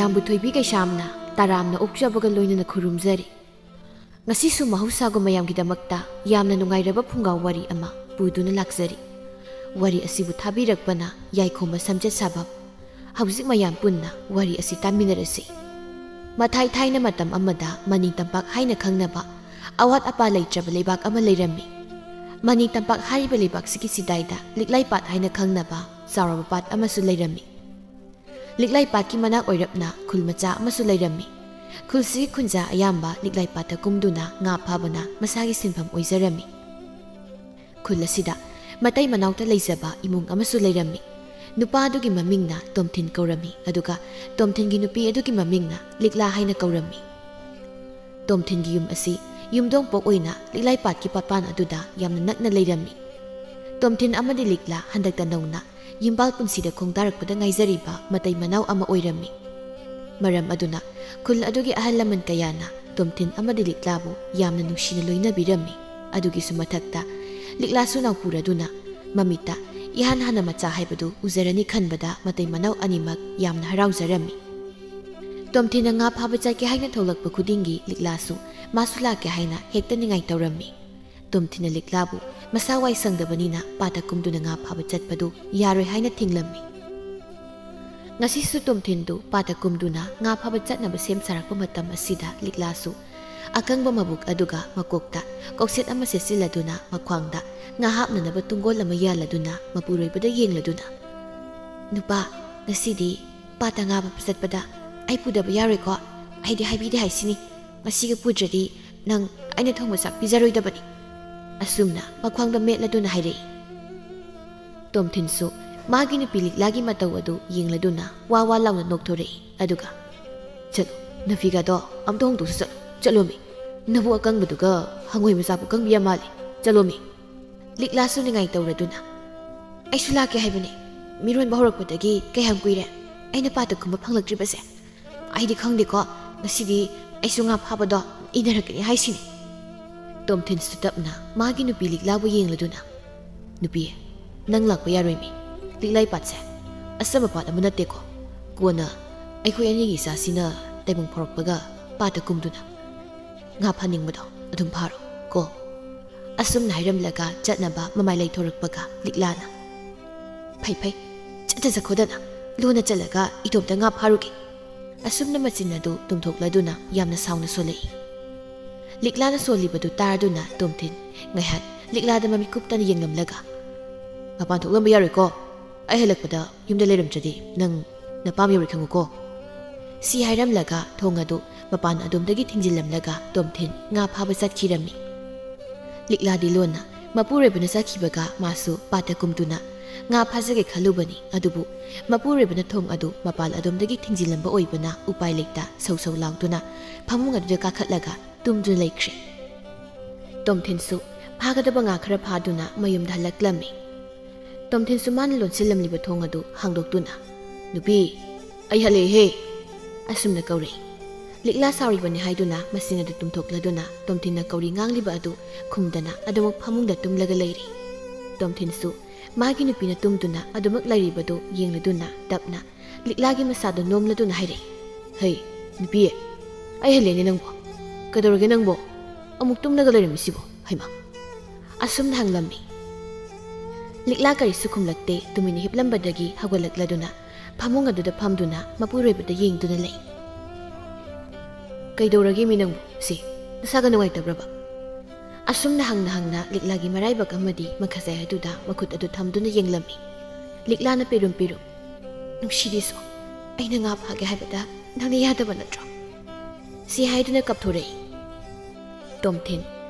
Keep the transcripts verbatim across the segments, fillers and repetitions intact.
ꯃꯌꯥꯝꯕꯨ ꯊꯣꯏꯕꯤ ꯀꯩꯁꯥꯝꯅ ꯇꯔꯥꯝꯅ ꯑꯣꯛꯆꯕꯒ ꯂꯣꯏꯅꯅ ꯈꯨꯔꯨꯝꯖꯔꯤ꯫ ꯉꯁꯤꯁꯨ ꯃꯍꯧꯁꯥꯒꯨꯝ ꯃꯌꯥꯝꯒꯤꯗꯃꯛꯇ ꯌꯥꯝꯅ ꯅꯨꯡꯉꯥꯏꯔꯕ ꯐꯨꯡꯒꯥ ꯋꯥꯔꯤ ꯑꯃ ꯄꯨꯗꯨꯅ ꯂꯥꯛꯆꯔꯤ꯫ ꯋꯥꯔꯤ ꯑꯁꯤꯕꯨ ꯊꯥꯕꯤꯔꯛꯄꯅ ꯌꯥꯏꯈꯣꯝꯕ ꯁꯝꯖꯦꯠ ꯁꯥꯕꯝ꯫ ꯍꯧꯖꯤꯛ ꯃꯌꯥꯝ ꯄꯨꯟꯅ ꯋꯥꯔꯤ ꯑꯁꯤ ꯇꯥꯃꯤꯟꯅꯔꯁꯤ꯫ ꯃꯊꯥꯏ ꯊꯥꯏꯅ ꯃꯇꯝ ꯑꯃꯗ ꯃꯅꯤꯡ ꯇꯝꯄꯥꯛ ꯍꯥꯏꯅ ꯈꯪꯅꯕ ꯑꯋꯥꯠ ꯑꯄꯥ ꯂꯩꯇ꯭ꯔꯕ ꯂꯩꯕꯥꯛ ꯑꯃ ꯂꯩꯔꯝꯃꯤ꯫ ꯃꯅꯤꯡ ꯇꯝꯄꯥꯛ ꯍꯥꯏꯔꯤꯕ ꯂꯩꯕꯥꯛꯁꯤꯒꯤ ꯆꯤꯗꯥꯏꯗ ꯂꯤꯛꯂꯥꯏ ꯄꯥꯠ ꯍꯥꯏꯅ ꯈꯪꯅꯕ ꯆꯥꯎꯔꯕ ꯄꯥꯠ ꯑꯃꯁꯨ ꯂꯩꯔꯝꯃꯤ꯫ ꯂꯤꯛꯂꯥꯏ ꯄꯥꯠꯀꯤ ꯃꯅꯥꯛ ꯑꯣꯏꯔꯞꯅ ꯈꯨꯜ ꯃꯆꯥ ꯑꯃꯁꯨ ꯂꯩꯔꯝꯃꯤ꯫ ꯈꯨꯜꯁꯤꯒꯤ ꯈꯨꯟꯖꯥ ꯑꯌꯥꯝꯕ ꯂꯤꯛꯂꯥꯏ ꯄꯥꯠꯇ ꯀꯨꯝꯗꯨꯅ ꯉꯥ ꯐꯥꯕꯅ ꯃꯁꯥꯒꯤ ꯁꯤꯟꯐꯝ ꯑꯣꯏꯖꯔꯝꯃꯤ꯫ ꯈꯨꯜ ꯑꯁꯤꯗ ꯃꯇꯩ ꯃꯅꯥꯎꯇ ꯂꯩꯖꯕ ꯏꯃꯨꯡ ꯑꯃꯁꯨ ꯂꯩꯔꯝꯃꯤ꯫ ꯅꯨꯄꯥ ꯑꯗꯨꯒꯤ ꯃꯃꯤꯡꯅ ꯇꯣꯝꯊꯤꯟ ꯀꯧꯔꯝꯃꯤ, ꯑꯗꯨꯒ ꯇꯣꯝꯊꯤꯟꯒꯤ ꯅꯨꯄꯤ ꯑꯗꯨꯒꯤ ꯃꯃꯤꯡꯅ ꯂꯤꯛꯂꯥ ꯍꯥꯏꯅ ꯀꯧꯔꯝꯃꯤ꯫ ꯇꯣꯝꯊꯤꯟꯒꯤ ꯌꯨꯝ ꯑꯁꯤ ꯌꯨꯝꯗꯣꯡꯄꯣꯛ ꯑꯣꯏꯅ ꯂꯤꯛꯂꯥꯏ ꯄꯥꯠꯀꯤ ꯄꯥꯠꯄꯥꯟ ꯑꯗꯨꯗ ꯌꯥꯝꯅ ꯅꯛꯅ ꯂꯩꯔꯝꯃꯤ꯫ ꯇꯣꯝꯊꯤꯟ ꯑꯃꯗꯤ ꯂꯤꯛꯂꯥ ꯍꯟꯗꯛꯇ ꯅꯧꯅ ꯌꯨꯝꯕꯥꯜ ꯄꯨꯟꯁꯤꯗ ꯈꯣꯡꯗꯥꯔꯛꯄꯗ ꯉꯥꯏꯖꯔꯤꯕ ꯃꯇꯩ ꯃꯅꯥꯎ ꯑꯃ ꯑꯣꯏꯔꯝꯃꯤ꯫ ꯃꯔꯝ ꯑꯗꯨꯅ ꯈꯨꯜ ꯑꯗꯨꯒꯤ ꯑꯍꯜ ꯂꯃꯟ ꯀꯌꯥꯅ ꯇꯣꯝꯊꯤꯟ ꯑꯃꯗꯤ ꯂꯤꯛꯂꯥꯕꯨ ꯌꯥꯝꯅ ꯅꯨꯡꯁꯤꯅ ꯂꯣꯏꯅꯕꯤꯔꯝꯃꯤ꯫ ꯑꯗꯨꯒꯤꯁꯨ ꯃꯊꯛꯇ ꯂꯤꯛꯂꯥꯁꯨ ꯅꯥꯎꯄꯨꯔꯗꯨꯅ ꯃꯃꯤꯠꯇ ꯏꯍꯥꯟ ꯍꯥꯟꯅ ꯃꯆꯥ ꯍꯥꯏꯕꯗꯨ ꯎꯖꯔꯅꯤ ꯈꯟꯕꯗ ꯃꯇꯩ ꯃꯅꯥꯎ ꯑꯅꯤꯃꯛ ꯌꯥꯝꯅ ꯍꯔꯥꯎꯖꯔꯝꯃꯤ꯫ ꯇꯣꯝꯊꯤꯟꯅ ꯉꯥ ꯐꯥꯕ ꯆꯠꯀꯦ ꯍꯥꯏꯅ ꯊꯣꯛꯂꯛꯄ ꯈꯨꯗꯤꯡꯒꯤ ꯂꯤꯛꯂꯥꯁꯨ ꯃꯥꯁꯨ ꯂꯥꯛꯀꯦ ꯍꯥꯏꯅ ꯍꯦꯛꯇ ꯅꯤꯡꯉꯥꯏ ꯇꯧꯔꯝꯃꯤ꯫ ꯇꯣꯝꯊꯤꯟꯅ ꯂꯤꯛꯂꯥꯕꯨ ꯃꯁꯥ ꯋꯥꯏ ꯁꯪꯗꯕꯅꯤꯅ ꯄꯥꯠꯇ ꯀꯨꯝꯗꯨꯅ ꯉꯥ ꯐꯥꯕ ꯆꯠꯄꯗꯨ ꯌꯥꯔꯣꯏ ꯍꯥꯏꯅ ꯊꯤꯡꯂꯝꯃꯤ꯫ ꯉꯁꯤꯁꯨ ꯇꯣꯝꯊꯤꯟꯗꯨ ꯄꯥꯠꯇ ꯀꯨꯝꯗꯨꯅ ꯉꯥ ꯐꯥꯕ ꯆꯠꯅꯕ ꯁꯦꯝ ꯁꯥꯔꯛꯄ ꯃꯇꯝ ꯑꯁꯤꯗ ꯂꯤꯛꯂꯥꯁꯨ ꯑꯀꯪꯕ ꯃꯕꯨꯛ ꯑꯗꯨꯒ ꯃꯀꯣꯛꯇ ꯀꯣꯛꯁꯦꯠ ꯑꯃ ꯁꯦꯠꯆꯤꯜꯂꯗꯨꯅ ꯃꯈ꯭ꯋꯥꯡꯗ ꯉꯥ ꯍꯥꯞꯅꯅꯕ ꯇꯨꯡꯒꯣꯜ ꯑꯃ ꯌꯥꯜꯂꯗꯨꯅ ꯃꯄꯨꯔꯣꯏꯕꯗ ꯌꯦꯡꯂꯗꯨꯅ, "ꯅꯨꯄꯥ, ꯉꯁꯤꯗꯤ ꯄꯥꯠꯇ ꯉꯥ ꯐꯥꯕ ꯆꯠꯄꯗ ꯑꯩ ꯄꯨꯗꯕ ꯌꯥꯔꯣꯏꯀꯣ? ꯑꯩꯗꯤ ꯍꯥꯏꯕꯤꯗꯦ ꯍꯥꯏꯁꯤꯅꯤ꯫ ꯉꯁꯤꯒ ꯄꯨꯗ꯭ꯔꯗꯤ ꯅꯪ ꯑꯩꯅ ꯊꯣꯡꯕ ꯆꯥꯛ ꯄꯤꯖꯔꯣꯏꯗꯕꯅꯤ"꯫ ꯑꯁꯨꯝꯅ ꯃꯈ꯭ꯋꯥꯡꯗ ꯃꯦꯠꯂꯗꯨꯅ ꯍꯥꯏꯔꯛꯏ꯫ ꯇꯣꯝꯊꯤꯟꯁꯨ ꯃꯥꯒꯤ ꯅꯨꯄꯤ ꯂꯤꯛꯂꯥꯒꯤ ꯃꯇꯧ ꯑꯗꯨ ꯌꯦꯡꯂꯗꯨꯅ ꯋꯥ ꯋꯥ ꯂꯥꯎꯅ ꯅꯣꯛꯊꯣꯔꯛꯏ꯫ ꯑꯗꯨꯒ, "ꯆꯠꯂꯣ, ꯅꯐꯤꯒꯥꯗꯣ ꯑꯝꯇ ꯍꯣꯡꯗꯣꯛꯁꯤ ꯆꯠꯂꯣ, ꯆꯠꯂꯣꯃꯤ꯫ ꯅꯕꯨ ꯑꯀꯪꯕꯗꯨꯒ ꯍꯪꯉꯣꯏ ꯃꯆꯥꯕꯨ ꯀꯪꯕꯤ ꯌꯥꯝ ꯃꯥꯜꯂꯤ, ꯆꯠꯂꯣꯃꯤ"꯫ ꯂꯤꯛꯂꯥꯁꯨ ꯅꯤꯡꯉꯥꯏ ꯇꯧꯔꯗꯨꯅ, "ꯑꯩꯁꯨ ꯂꯥꯛꯀꯦ ꯍꯥꯏꯕꯅꯦ꯫ ꯃꯤꯔꯣꯟꯕ ꯍꯧꯔꯛꯄꯗꯒꯤ ꯀꯌꯥꯝ ꯀꯨꯏꯔꯦ ꯑꯩꯅ ꯄꯥꯠꯇ ꯀꯨꯝꯕ ꯐꯪꯂꯛꯇ꯭ꯔꯤꯕꯁꯦ꯫ ꯑꯩꯗꯤ ꯈꯪꯗꯦꯀꯣ, ꯉꯁꯤꯗꯤ ꯑꯩꯁꯨ ꯉꯥ ꯐꯥꯕꯗꯣ ꯏꯟꯅꯔꯛꯀꯅꯤ ꯍꯥꯏꯁꯤꯅꯤ"꯫ ꯇꯣꯝꯊꯤꯟꯁꯨ ꯇꯞꯅ ꯃꯥꯒꯤ ꯅꯨꯄꯤ ꯂꯤꯛꯂꯥꯕꯨ ꯌꯦꯡꯂꯗꯨꯅ, "ꯅꯨꯄꯤ, ꯅꯪ ꯂꯥꯛꯄ ꯌꯥꯔꯣꯏꯃꯤ꯫ ꯂꯤꯛꯂꯥꯏ ꯄꯥꯠꯁꯦ ꯑꯆꯝꯕ ꯄꯥꯠ ꯑꯃ ꯅꯠꯇꯦꯀꯣ꯫ ꯀꯣꯟꯅ ꯑꯩꯈꯣꯏ ꯑꯅꯤꯒꯤ ꯏꯆꯥꯁꯤꯅ ꯇꯥꯏꯕꯪ ꯐꯥꯎꯔꯛꯄꯒ ꯄꯥꯠꯇ ꯀꯨꯝꯗꯨꯅ ꯉꯥ ꯐꯥꯅꯤꯡꯕꯗꯣ ꯑꯗꯨꯝ ꯐꯥꯔꯣ ꯀꯣ꯫ ꯑꯁꯨꯝꯅ ꯍꯥꯏꯔꯝꯂꯒ ꯆꯠꯅꯕ ꯃꯃꯥꯏ ꯂꯩꯊꯣꯔꯛꯄꯒ ꯂꯤꯛꯂꯥꯅ, "ꯐꯩ ꯐꯩ, ꯆꯠꯇ ꯆꯠꯈꯣꯗꯅ, ꯂꯣꯟꯅ ꯆꯠꯂꯒ ꯏꯇꯣꯝꯇ ꯉꯥ ꯐꯥꯔꯨꯒꯦ"꯫ ꯑꯁꯨꯝꯅ ꯃꯆꯤꯟ ꯑꯗꯨ ꯇꯨꯝꯊꯣꯛꯂꯗꯨꯅ ꯌꯥꯝꯅ ꯁꯥꯎꯅ ꯁꯣꯜꯂꯛꯏ꯫ ꯂꯤꯛꯂꯥꯅ ꯁꯣꯜꯂꯤꯕꯗꯨ ꯇꯥꯔꯗꯨꯅ ꯇꯣꯝꯊꯤꯟ ꯉꯥꯏꯍꯥꯛ ꯂꯤꯛꯂꯥꯗ ꯃꯃꯤꯠ ꯀꯨꯞꯇꯅ ꯌꯦꯡꯂꯝꯂꯒ, "ꯃꯄꯥꯟ ꯊꯣꯛꯂꯝꯕ ꯌꯥꯔꯣꯏꯀꯣ꯫ ꯑꯩ ꯍꯜꯂꯛꯄꯗ ꯌꯨꯝꯗ ꯂꯩꯔꯝꯗ꯭ꯔꯗꯤ ꯅꯪ ꯅꯄꯥꯝ ꯌꯧꯔꯦ ꯈꯪꯉꯨꯀꯣ"꯫ ꯁꯤ ꯍꯥꯏꯔꯝꯂꯒ ꯊꯣꯡ ꯑꯗꯨ ꯃꯄꯥꯟ ꯑꯗꯣꯝꯗꯒꯤ ꯊꯤꯡꯖꯤꯜꯂꯝꯂꯒ ꯇꯣꯝꯊꯤꯟ ꯉꯥ ꯐꯥꯕ ꯆꯠꯈꯤꯔꯝꯃꯤ꯫ ꯂꯤꯛꯂꯥꯗꯤ ꯂꯣꯟꯅ ꯃꯄꯨꯔꯣꯏꯕꯅ ꯆꯠꯈꯤꯕꯒ ꯃꯥꯁꯨ ꯄꯥꯠꯇ ꯀꯨꯝꯗꯨꯅ ꯉꯥ ꯐꯥꯖꯒꯦ ꯈꯜꯂꯨꯕꯅꯤ꯫ ꯑꯗꯨꯕꯨ ꯃꯄꯨꯔꯣꯏꯕꯅ ꯊꯣꯡ ꯑꯗꯨ ꯃꯄꯥꯟ ꯑꯗꯣꯝꯗꯒꯤ ꯊꯤꯡꯖꯤꯜꯂꯝꯕ ꯑꯣꯏꯕꯅ ꯎꯄꯥꯏ ꯂꯩꯇ ꯁꯧ ꯁꯧ ꯂꯥꯎꯗꯨꯅ ꯐꯃꯨꯡ ꯑꯗꯨꯗ ꯀꯥꯈꯠꯂꯒ ꯇꯨꯝꯗꯨꯅ ꯂꯩꯈ꯭ꯔꯦ꯫ ꯇꯣꯝꯊꯤꯟꯁꯨ ꯐꯥꯒꯗꯕ ꯉꯥ ꯈꯔ ꯐꯥꯗꯨꯅ ꯃꯌꯨꯝꯗ ꯍꯜꯂꯛꯂꯝꯃꯤ꯫ ꯇꯣꯝꯊꯤꯟꯁꯨ ꯃꯥꯅ ꯂꯣꯟꯁꯤꯜꯂꯝꯂꯤꯕ ꯊꯣꯡ ꯑꯗꯨ ꯍꯥꯡꯗꯣꯛꯇꯨꯅ, "ꯅꯨꯄꯤ, ꯑꯩ ꯍꯜꯂꯛꯑꯦꯍꯦ!" ꯑꯁꯨꯝꯅ ꯀꯧꯔꯛꯏ꯫ ꯂꯤꯛꯂꯥ ꯁꯥꯎꯔꯤꯕꯅꯤ ꯍꯥꯏꯗꯨꯅ ꯃꯆꯤꯟ ꯑꯗꯨ ꯇꯨꯝꯊꯣꯛꯂꯗꯨꯅ ꯇꯣꯝꯊꯤꯟꯅ ꯀꯧꯔꯤ ꯉꯥꯡꯂꯤꯕ ꯑꯗꯨ ꯈꯨꯝꯗꯅ ꯑꯗꯨꯃꯛ ꯐꯃꯨꯡꯗ ꯇꯨꯝꯂꯒ ꯂꯩꯔꯤ꯫ ꯇꯣꯝꯊꯤꯟꯁꯨ ꯃꯥꯒꯤ ꯅꯨꯄꯤꯅ ꯇꯨꯝꯗꯨꯅ ꯑꯗꯨꯃꯛ ꯂꯩꯔꯤꯕꯗꯨ ꯌꯦꯡꯂꯗꯨꯅ ꯇꯞꯅ ꯂꯤꯛꯂꯥꯒꯤ ꯃꯁꯥꯗꯨ ꯅꯣꯝꯂꯗꯨꯅ ꯍꯥꯏꯔꯛꯏ, "ꯍꯩ, ꯅꯨꯄꯤ, ꯑꯩ ꯍꯜꯂꯦꯅꯦ ꯅꯪꯕꯣ꯫ ꯀꯩꯗꯧꯔꯒꯦ ꯅꯪꯕꯣ? ꯑꯃꯨꯛ ꯇꯨꯝꯂꯒ ꯂꯩꯔꯝꯃꯤꯁꯤꯕꯣ, ꯍꯩꯃꯥ!" ꯑꯁꯨꯝꯅ ꯍꯪꯂꯝꯃꯤ꯫ ꯂꯤꯛꯂꯥ ꯀꯔꯤꯁꯨ ꯈꯨꯝꯂꯛꯇꯦ꯫ ꯇꯨꯃꯤꯟꯅ ꯍꯤꯞꯂꯝꯕꯗꯒꯤ ꯍꯧꯒꯠꯂꯛꯂꯗꯨꯅ ꯐꯃꯨꯡ ꯑꯗꯨꯗ ꯐꯝꯗꯨꯅ ꯃꯄꯨꯔꯣꯏꯕꯗ ꯌꯦꯡꯗꯨꯅ ꯂꯩ꯫ "ꯀꯩꯗꯧꯔꯒꯦ ꯃꯤ ꯅꯪꯕꯨ? ꯁꯤ ꯅꯁꯥꯒ ꯅꯨꯡꯉꯥꯏꯇꯕ꯭ꯔꯕ?" ꯑꯁꯨꯝꯅ ꯍꯪꯅ ꯍꯪꯅ ꯂꯤꯛꯂꯥꯒꯤ ꯃꯔꯥꯏꯕꯛ ꯑꯃꯗꯤ ꯃꯈꯖꯥꯏ ꯑꯗꯨꯗ ꯃꯈꯨꯠ ꯑꯗꯨ ꯊꯝꯗꯨꯅ ꯌꯦꯡꯂꯝꯃꯤ꯫ ꯂꯤꯛꯂꯥꯅ ꯄꯤꯔꯨꯝ ꯄꯤꯔꯨꯝ, "ꯅꯨꯡꯁꯤꯔꯤꯁꯨ, ꯑꯩꯅ ꯉꯥ ꯐꯥꯒꯦ ꯍꯥꯏꯕꯗ ꯅꯪꯅ ꯌꯥꯗꯕ ꯅꯠꯇ꯭ꯔꯣ?" ꯁꯤ ꯍꯥꯏꯗꯨꯅ ꯀꯞꯊꯣꯔꯛꯏ꯫ ꯇꯣꯝꯊꯤꯟ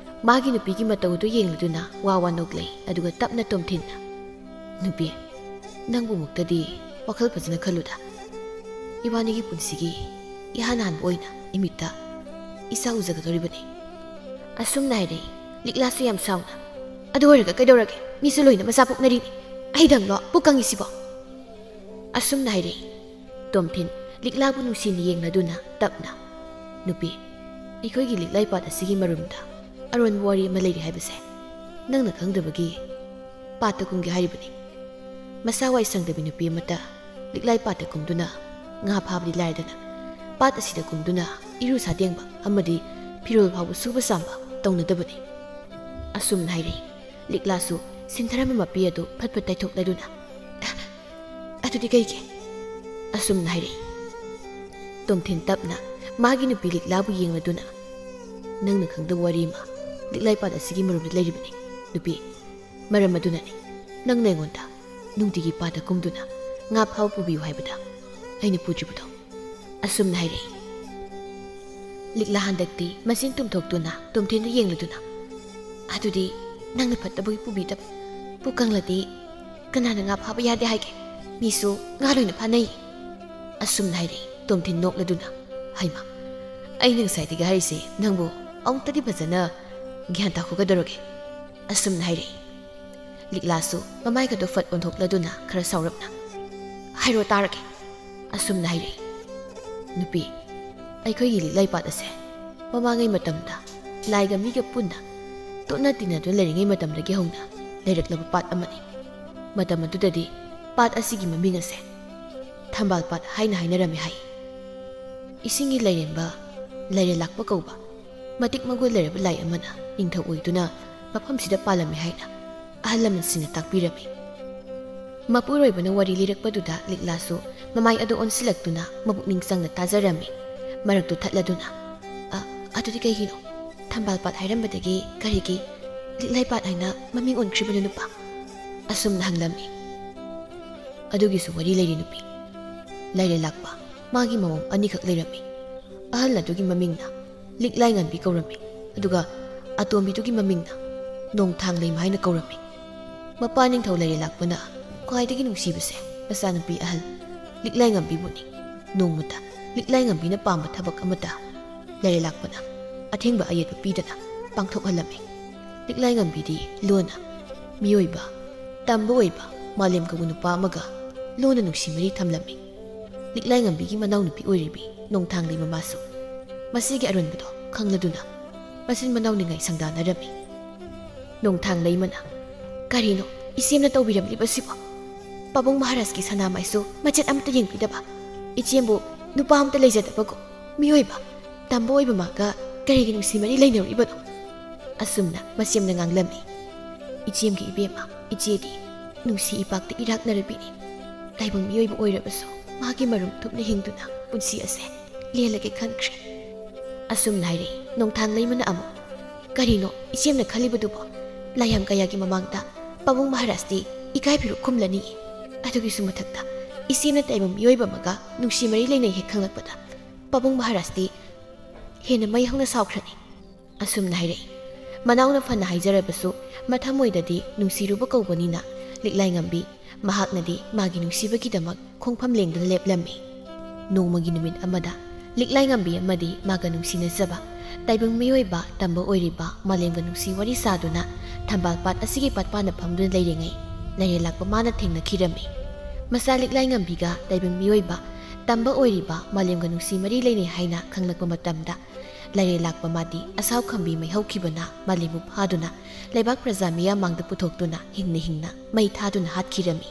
ꯃꯥꯒꯤ ꯅꯨꯄꯤꯒꯤ ꯃꯇꯧ ꯑꯗꯨ ꯌꯦꯡꯂꯗꯨꯅ ꯋꯥ ꯋꯥ ꯅꯣꯛꯂꯛꯏ꯫ ꯑꯗꯨꯒ ꯇꯞꯅ ꯇꯣꯝꯊꯤꯟꯅ, "ꯅꯨꯄꯤ, ꯅꯪꯕꯨꯃꯛꯇꯗꯤ ꯋꯥꯈꯜ ꯐꯖꯅ ꯈꯜꯂꯨꯗ꯫ ꯏꯕꯥꯅꯤꯒꯤ ꯄꯨꯟꯁꯤꯒꯤ ꯏꯍꯥꯟ ꯍꯥꯟꯕ ꯑꯣꯏꯅ ꯏꯃꯤꯠꯇ ꯏꯆꯥ ꯎꯖꯒꯗꯧꯔꯤꯕꯅꯤ"꯫ ꯑꯁꯨꯝꯅ ꯍꯥꯏꯔꯛꯏ꯫ ꯂꯤꯛꯂꯥꯁꯨ ꯌꯥꯝ ꯁꯥꯎꯅ, "ꯑꯗꯨ ꯑꯣꯏꯔꯒ ꯀꯩꯗꯧꯔꯒꯦ? ꯃꯤꯁꯨ ꯂꯣꯏꯅ ꯃꯆꯥ ꯄꯣꯛꯅꯔꯤꯅꯤ꯫ ꯑꯩꯗꯪꯂꯣ ꯄꯨꯛ ꯀꯪꯉꯤꯁꯤꯕꯣ?" ꯑꯁꯨꯝꯅ ꯍꯥꯏꯔꯛꯏ꯫ ꯇꯣꯝꯊꯤꯟ ꯂꯤꯛꯂꯥꯕꯨ ꯅꯨꯡꯁꯤꯅ ꯌꯦꯡꯂꯗꯨꯅ ꯇꯞꯅ, "ꯅꯨꯄꯤ, ꯑꯩꯈꯣꯏꯒꯤ ꯂꯤꯛꯂꯥꯏ ꯄꯥꯠ ꯑꯁꯤꯒꯤ ꯃꯔꯨꯝꯗ ꯑꯔꯣꯟꯕ ꯋꯥꯔꯤ ꯑꯃ ꯂꯩꯔꯤ ꯍꯥꯏꯕꯁꯦ ꯅꯪꯅ ꯈꯪꯗꯕꯒꯤ ꯄꯥꯠꯇ ꯀꯨꯝꯒꯦ ꯍꯥꯏꯔꯤꯕꯅꯤ꯫ ꯃꯁꯥ ꯋꯥꯏ ꯁꯪꯗꯕꯤ ꯅꯨꯄꯤ ꯑꯃꯠꯇ ꯂꯤꯛꯂꯥꯏ ꯄꯥꯠꯇ ꯀꯨꯝꯗꯨꯅ ꯉꯥ ꯐꯥꯕꯗꯤ ꯂꯥꯏꯔꯗꯅ, ꯄꯥꯠ ꯑꯁꯤꯗ ꯀꯨꯝꯗꯨꯅ ꯏꯔꯨ ꯁꯥꯗꯦꯡꯕ ꯑꯃꯗꯤ ꯐꯤꯔꯣꯜ ꯐꯥꯎꯕ ꯁꯨꯕ ꯆꯥꯝꯕ ꯇꯧꯅꯗꯕꯅꯤ꯫ ꯑꯁꯨꯝꯅ ꯍꯥꯏꯔꯛꯏ꯫ ꯂꯤꯛꯂꯥꯁꯨ ꯁꯤꯟꯊꯔꯝꯕ ꯃꯄꯤ ꯑꯗꯨ ꯐꯠ ꯐꯠ ꯇꯩꯊꯣꯛꯂꯗꯨꯅ, "ꯑꯗꯨꯗꯤ ꯀꯩꯒꯤ?" ꯑꯁꯨꯝꯅ ꯍꯥꯏꯔꯛꯏ꯫ ꯇꯣꯝꯊꯤꯟ ꯇꯞꯅ ꯃꯥꯒꯤ ꯅꯨꯄꯤ ꯂꯤꯛꯂꯥꯕꯨ ꯌꯦꯡꯂꯗꯨꯅ, "ꯅꯪꯅ ꯈꯪꯗꯕ ꯋꯥꯔꯤ ꯑꯃ ꯂꯤꯛꯂꯥꯏ ꯄꯥꯠ ꯑꯁꯤꯒꯤ ꯃꯔꯨꯝꯗ ꯂꯩꯔꯤꯕꯅꯤ, ꯅꯨꯄꯤ꯫ ꯃꯔꯝ ꯑꯗꯨꯅꯅꯤ ꯅꯪꯅ ꯑꯩꯉꯣꯟꯗ ꯅꯨꯡꯇꯤꯒꯤ ꯄꯥꯠꯇ ꯀꯨꯝꯗꯨꯅ ꯉꯥ ꯐꯥꯕ ꯄꯨꯕꯤꯌꯨ ꯍꯥꯏꯕꯗ ꯑꯩꯅ ꯄꯨꯗ꯭ꯔꯤꯕꯗꯣ," ꯑꯁꯨꯝꯅ ꯍꯥꯏꯔꯛꯏ꯫ ꯂꯤꯛꯂꯥ ꯍꯟꯗꯛꯇꯤ ꯃꯆꯤꯟ ꯇꯨꯝꯊꯣꯛꯇꯨꯅ ꯇꯣꯝꯊꯤꯟꯗ ꯌꯦꯡꯂꯗꯨꯅ, "ꯑꯗꯨꯗꯤ ꯅꯪꯅ ꯐꯠꯇꯕꯒꯤ ꯄꯨꯕꯤꯗꯕ꯫ ꯄꯨ ꯀꯪꯂꯗꯤ ꯀꯅꯥꯅ ꯉꯥ ꯐꯥꯕ ꯌꯥꯗꯦ ꯍꯥꯏꯒꯦ? ꯃꯤꯁꯨ ꯉꯥ ꯂꯣꯏꯅ ꯐꯥꯅꯩ," ꯑꯁꯨꯝꯅ ꯍꯥꯏꯔꯛꯏ꯫ ꯇꯣꯝꯊꯤꯟ ꯅꯣꯛꯂꯗꯨꯅ, "ꯍꯩꯃꯥ, ꯑꯩꯅ ꯉꯁꯥꯏꯗꯒꯤ ꯍꯥꯏꯔꯤꯁꯦ ꯅꯪꯕꯨ ꯑꯃꯨꯛꯇꯗꯤ ꯐꯖꯅ ꯒ꯭ꯌꯥꯟ ꯇꯥꯈꯣꯒꯗꯧꯔꯒꯦ," ꯑꯁꯨꯝꯅ ꯍꯥꯏꯔꯛꯏ꯫ ꯂꯤꯛꯂꯥꯁꯨ ꯃꯃꯥꯏꯒꯗꯣ ꯐꯠ ꯑꯣꯟꯊꯣꯛꯂꯗꯨꯅ ꯈꯔ ꯁꯥꯎꯔꯞꯅ, "ꯍꯥꯏꯔꯣ ꯇꯥꯔꯒꯦ," ꯑꯁꯨꯝꯅ ꯍꯥꯏꯔꯛꯏ꯫ "ꯅꯨꯄꯤ, ꯑꯩꯈꯣꯏꯒꯤ ꯂꯤꯛꯂꯥꯏ ꯄꯥꯠ ꯑꯁꯦ ꯃꯃꯥꯡꯉꯩ ꯃꯇꯝꯗ ꯂꯥꯏꯒ ꯃꯤꯒ ꯄꯨꯟꯅ ꯇꯣꯠꯅ ꯇꯤꯟꯅꯗꯨꯅ ꯂꯩꯔꯤꯉꯩ ꯃꯇꯝꯗꯒꯤ ꯍꯧꯅ ꯂꯩꯔꯛꯂꯕ ꯄꯥꯠ ꯑꯃꯅꯤ꯫ ꯃꯇꯝ ꯑꯗꯨꯗꯗꯤ ꯄꯥꯠ ꯑꯁꯤꯒꯤ ꯃꯃꯤꯡ ꯑꯁꯦ ꯊꯝꯕꯥꯜ ꯄꯥꯠ ꯍꯥꯏꯅ ꯍꯥꯏꯅꯔꯝꯃꯤ ꯍꯥꯏ꯫ ꯏꯁꯤꯡꯒꯤ ꯂꯥꯏꯔꯦꯝꯕ, ꯂꯥꯏꯔꯦꯜ ꯂꯥꯛꯄ ꯀꯧꯕ ꯃꯇꯤꯛ ꯃꯒꯨꯟ ꯂꯩꯔꯕ ꯂꯥꯏ ꯑꯃꯅ ꯅꯤꯡꯊꯧ ꯑꯣꯏꯗꯨꯅ ꯃꯐꯝꯁꯤꯗ ꯄꯥꯜꯂꯝꯃꯤ ꯍꯥꯏꯅ ꯑꯍꯜ ꯂꯃꯟꯁꯤꯡꯅ ꯇꯥꯛꯄꯤꯔꯝꯃꯤ꯫" ꯃꯄꯨꯔꯣꯏꯕꯅ ꯋꯥꯔꯤ ꯂꯤꯔꯛꯄꯗꯨꯗ ꯂꯤꯛꯂꯥꯁꯨ ꯃꯃꯥꯏ ꯑꯗꯨ ꯑꯣꯟꯁꯤꯜꯂꯛꯇꯨꯅ ꯃꯄꯨꯛꯅꯤꯡ ꯆꯪꯅ ꯇꯥꯖꯔꯝꯃꯤ꯫ ꯃꯔꯛꯇꯨ ꯊꯠꯂꯗꯨꯅ, "ꯑ, ꯑꯗꯨꯗꯤ ꯀꯩꯒꯤꯅꯣ ꯊꯝꯕꯥꯜ ꯄꯥꯠ ꯍꯥꯏꯔꯝꯕꯗꯒꯤ ꯀꯔꯤꯒꯤ ꯂꯤꯛꯂꯥꯏ ꯄꯥꯠ ꯍꯥꯏꯅ ꯃꯃꯤꯡ ꯑꯣꯟꯈ꯭ꯔꯤꯕꯅꯣ, ꯅꯨꯄꯥ?" ꯑꯁꯨꯝꯅ ꯍꯪꯂꯝꯃꯤ꯫ "ꯑꯗꯨꯒꯤꯁꯨ ꯋꯥꯔꯤ ꯂꯩꯔꯤ, ꯅꯨꯄꯤ꯫ ꯂꯥꯏꯔꯦꯜ ꯂꯥꯛꯄ ꯃꯥꯒꯤ ꯃꯑꯣꯡ ꯑꯅꯤꯈꯛ ꯂꯩꯔꯝꯃꯤ꯫ ꯑꯍꯜ ꯑꯗꯨꯒꯤ ꯃꯃꯤꯡꯅ ꯂꯤꯛꯂꯥꯏ ꯉꯥꯟꯕꯤ ꯀꯧꯔꯝꯃꯤ, ꯑꯗꯨꯒ ꯑꯇꯣꯝꯕꯤꯗꯨꯒꯤ ꯃꯃꯤꯡꯅ ꯅꯣꯡꯊꯥꯡ ꯂꯩꯃ ꯍꯥꯏꯅ ꯀꯧꯔꯝꯃꯤ꯫ ꯃꯄꯥ ꯅꯤꯡꯊꯧ ꯂꯥꯏꯔꯦꯜ ꯂꯥꯛꯄꯅ ꯈ꯭ꯋꯥꯏꯗꯒꯤ ꯅꯨꯡꯁꯤꯕꯁꯦ ꯃꯆꯥꯅꯨꯄꯤ ꯑꯍꯜ ꯂꯤꯛꯂꯥꯏ ꯉꯥꯟꯕꯤꯕꯨꯅꯤ꯫ ꯅꯣꯡꯃꯇ ꯂꯤꯛꯂꯥꯏ ꯉꯥꯟꯕꯤꯅ ꯄꯥꯝꯕ ꯊꯕꯛ ꯑꯃꯠꯇ ꯂꯥꯏꯔꯦꯜ ꯂꯥꯛꯄꯅ ꯑꯊꯤꯡꯕ ꯑꯌꯦꯠꯄ ꯄꯤꯗꯅ ꯄꯥꯡꯊꯣꯛꯍꯜꯂꯝꯃꯤ꯫ ꯂꯤꯛꯂꯥꯏ ꯉꯥꯟꯕꯤꯗꯤ ꯂꯣꯟꯅ ꯃꯤꯑꯣꯏꯕ, ꯇꯝꯕ ꯑꯣꯏꯕ ꯃꯥꯂꯦꯝ ꯀꯧꯕ ꯅꯨꯄꯥ ꯑꯃꯒ ꯂꯣꯟꯅ ꯅꯨꯡꯁꯤ ꯃꯔꯤ ꯊꯝꯂꯝꯃꯤ꯫ ꯂꯤꯛꯂꯥꯏ ꯉꯥꯟꯕꯤꯒꯤ ꯃꯅꯥꯎꯅꯨꯄꯤ ꯑꯣꯏꯔꯤꯕꯤ ꯅꯣꯡꯊꯥꯡ ꯂꯩꯃ ꯃꯥꯁꯨ ꯃꯁꯤꯒꯤ ꯑꯔꯣꯟꯕꯗꯣ ꯈꯪꯂꯗꯨꯅ ꯃꯆꯤꯟ ꯃꯅꯥꯎ ꯅꯤꯡꯉꯥꯏ ꯁꯪꯗꯥꯅꯔꯝꯃꯤ꯫" ꯅꯣꯡꯊꯥꯡ ꯂꯩꯃꯅ, "ꯀꯔꯤꯅꯣ ꯏꯆꯦꯝꯅ ꯇꯧꯕꯤꯔꯝꯂꯤꯕꯁꯤꯕꯣ? ꯄꯥꯕꯨꯡ ꯃꯍꯥꯔꯥꯖꯀꯤ ꯁꯅꯥꯃꯥꯏꯁꯨ ꯃꯆꯦꯠ ꯑꯃꯠꯇ ꯌꯦꯡꯕꯤꯗꯕ, "ꯏꯆꯦꯝꯕꯨ ꯅꯨꯄꯥ ꯑꯝꯇ ꯂꯩꯖꯗꯕꯀꯣ ꯃꯤꯑꯣꯏꯕ ꯇꯝꯕ ꯑꯣꯏꯕ ꯃꯥꯒ ꯀꯔꯤꯒꯤ ꯅꯨꯡꯁꯤ ꯃꯔꯤ ꯂꯩꯅꯔꯤꯕꯅꯣ?" ꯑꯁꯨꯝꯅ ꯃꯁꯦꯝꯅ ꯉꯥꯡꯂꯝꯃꯤ꯫ "ꯏꯆꯦꯝꯒꯤ ꯏꯕꯦꯝꯃ, ꯏꯆꯦꯗꯤ ꯅꯨꯡꯁꯤ ꯏꯄꯥꯛꯇ ꯏꯔꯥꯛꯅꯔꯕꯤꯅꯤ꯫ ꯇꯥꯏꯕꯪ ꯃꯤꯑꯣꯏꯕ ꯑꯣꯏꯔꯕꯁꯨ ꯃꯥꯒꯤ ꯃꯔꯨꯝ ꯊꯨꯞꯅ ꯍꯤꯡꯗꯨꯅ ꯄꯨꯟꯁꯤ ꯑꯁꯦ ꯂꯦꯜꯂꯒꯦ ꯈꯟꯈ꯭ꯔꯦ"꯫ ꯑꯁꯨꯝꯅ ꯍꯥꯏꯔꯛꯏ ꯅꯣꯡꯊꯥꯡ ꯂꯩꯃꯅ ꯑꯃꯨꯛ꯫ "ꯀꯔꯤꯅꯣ ꯏꯆꯦꯝꯅ ꯈꯜꯂꯤꯕꯗꯨꯕꯣ? ꯂꯥꯏꯌꯥꯝ ꯀꯌꯥꯒꯤ ꯃꯃꯥꯡꯗ ꯄꯥꯕꯨꯡ ꯃꯍꯥꯔꯥꯖꯇꯤ ꯏꯀꯥꯏ ꯐꯤꯔꯨꯛ ꯈꯨꯝꯂꯅꯤꯌꯦ꯫ ꯑꯗꯨꯒꯤꯁꯨ ꯃꯊꯛꯇ ꯏꯆꯦꯝꯅ ꯇꯥꯏꯕꯪ ꯃꯤꯑꯣꯏꯕ ꯑꯃꯒ ꯅꯨꯡꯁꯤ ꯃꯔꯤ ꯂꯩꯅꯩ ꯍꯦꯛ ꯈꯪꯂꯛꯄꯗ ꯄꯥꯕꯨꯡ ꯃꯍꯥꯔꯥꯖꯇꯤ ꯍꯦꯟꯅ ꯃꯩ ꯍꯧꯅ ꯁꯥꯎꯈ꯭ꯔꯅꯤ"꯫ ꯑꯁꯨꯝꯅ ꯍꯥꯏꯔꯛꯏ꯫ ꯃꯅꯥꯎꯅ ꯐꯅ ꯍꯥꯏꯖꯔꯕꯁꯨ ꯃꯊꯃꯣꯏꯗꯗꯤ ꯅꯨꯡꯁꯤꯔꯨꯕ ꯀꯧꯕꯅꯤꯅ ꯂꯤꯛꯂꯥꯏꯉꯝꯕꯤ ꯃꯍꯥꯛꯅꯗꯤ ꯃꯥꯒꯤ ꯅꯨꯡꯁꯤꯕꯒꯤꯗꯃꯛ ꯈꯣꯡꯐꯝ ꯂꯦꯡꯗꯨꯅ ꯂꯦꯞꯂꯝꯃꯤ꯫ ꯅꯣꯡꯃꯒꯤ ꯅꯨꯃꯤꯠ ꯑꯃꯗ ꯂꯤꯛꯂꯥꯏꯉꯝꯕꯤ ꯑꯃꯗꯤ ꯃꯥꯒ ꯅꯨꯡꯁꯤꯅꯖꯕ ꯇꯥꯏꯕꯪ ꯃꯤꯑꯣꯏꯕ ꯇꯝꯕ ꯑꯣꯏꯔꯤꯕ ꯃꯥꯂꯦꯝꯒ ꯅꯨꯡꯁꯤ ꯋꯥꯔꯤ ꯁꯥꯗꯨꯅ ꯊꯝꯕꯥꯜ ꯄꯥꯠ ꯑꯁꯤꯒꯤ ꯄꯥꯠꯄꯥꯟꯗ ꯐꯝꯗꯨꯅ ꯂꯩꯔꯤꯉꯩ ꯂꯥꯏꯔꯦꯜ ꯂꯥꯛꯄ ꯃꯥꯅ ꯊꯦꯡꯅꯈꯤꯔꯝꯃꯤ꯫ ꯃꯆꯥ ꯂꯤꯛꯂꯥꯏꯉꯝꯕꯤꯒ ꯇꯥꯏꯕꯪ ꯃꯤꯑꯣꯏꯕ ꯇꯝꯕ ꯑꯣꯏꯔꯤꯕ ꯃꯥꯂꯦꯝꯒ ꯅꯨꯡꯁꯤ ꯃꯔꯤ ꯂꯩꯅꯩ ꯍꯥꯏꯅ ꯈꯪꯂꯛꯄ ꯃꯇꯝꯗ ꯂꯥꯏꯔꯦꯜ ꯂꯥꯛꯄ ꯃꯥꯗꯤ ꯑꯁꯥꯎ ꯈꯝꯕꯤ ꯃꯩ ꯍꯧꯈꯤꯕꯅ ꯃꯥꯂꯦꯝꯕꯨ ꯐꯥꯗꯨꯅ ꯂꯩꯕꯥꯛ ꯄ꯭ꯔꯖꯥ ꯃꯤꯌꯥꯝ ꯃꯥꯡꯗ ꯄꯨꯊꯣꯛꯇꯨꯅ ꯍꯤꯡꯅ ꯍꯤꯡꯅ ꯃꯩ ꯊꯥꯗꯨꯅ ꯍꯥꯠꯈꯤꯔꯝꯃꯤ꯫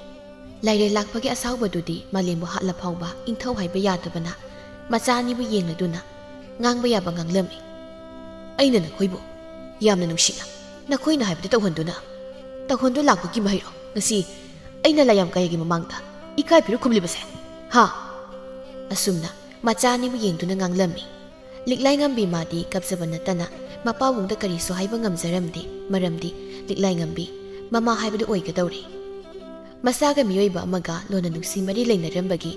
ꯂꯥꯏꯔꯦꯜ ꯂꯥꯛꯄꯒꯤ ꯑꯁꯥꯎꯕꯗꯨꯗꯤ ꯃꯥꯂꯦꯝꯕꯨ ꯍꯥꯠꯂ ꯐꯥꯎꯕ ꯏꯪꯊꯧ ꯍꯥꯏꯕ ꯌꯥꯗꯕꯅ ꯃꯆꯥ ꯑꯅꯤꯕꯨ ꯌꯦꯡꯂꯗꯨꯅ ꯉꯥꯡꯕ ꯌꯥꯕ ꯉꯥꯡꯂꯝꯃꯤ꯫ "ꯑꯩꯅ ꯅꯈꯣꯏꯕꯨ ꯌꯥꯝꯅ ꯅꯨꯡꯁꯤꯅ ꯅꯈꯣꯏꯅ ꯍꯥꯏꯕꯗꯨ ꯇꯧꯍꯟꯗꯨꯅ ꯇꯧꯍꯟꯗꯨ ꯂꯥꯛꯄꯒꯤ ꯃꯍꯩꯔꯣ ꯉꯁꯤ ꯑꯩꯅ ꯂꯥꯏꯌꯥꯝ ꯀꯌꯥꯒꯤ ꯃꯃꯥꯡꯗ ꯏꯀꯥꯏ ꯐꯤꯔꯨꯛ ꯈꯨꯝꯂꯤꯕꯁꯦ? ꯍꯥ?" ꯑꯁꯨꯝꯅ ꯃꯆꯥ ꯑꯅꯤꯕꯨ ꯌꯦꯡꯗꯨꯅ ꯉꯥꯡꯂꯝꯃꯤ꯫ ꯂꯤꯛꯂꯥꯏꯉꯝꯕꯤ ꯃꯥꯗꯤ ꯀꯞꯆꯕ ꯅꯠꯇꯅ ꯃꯄꯥꯕꯨꯡꯗ ꯀꯔꯤꯁꯨ ꯍꯥꯏꯕ ꯉꯝꯖꯔꯝꯗꯦ, ꯃꯔꯝꯗꯤ ꯂꯤꯛꯂꯥꯏꯉꯝꯕꯤ ꯃꯃꯥ ꯍꯥꯏꯕꯗꯨ ꯑꯣꯏꯒꯗꯧꯔꯦ꯫ ꯃꯆꯥꯒ ꯃꯤꯑꯣꯏꯕ ꯑꯃꯒ ꯂꯣꯟꯅ ꯅꯨꯡꯁꯤ ꯃꯔꯤ ꯂꯩꯅꯔꯝꯕꯒꯤ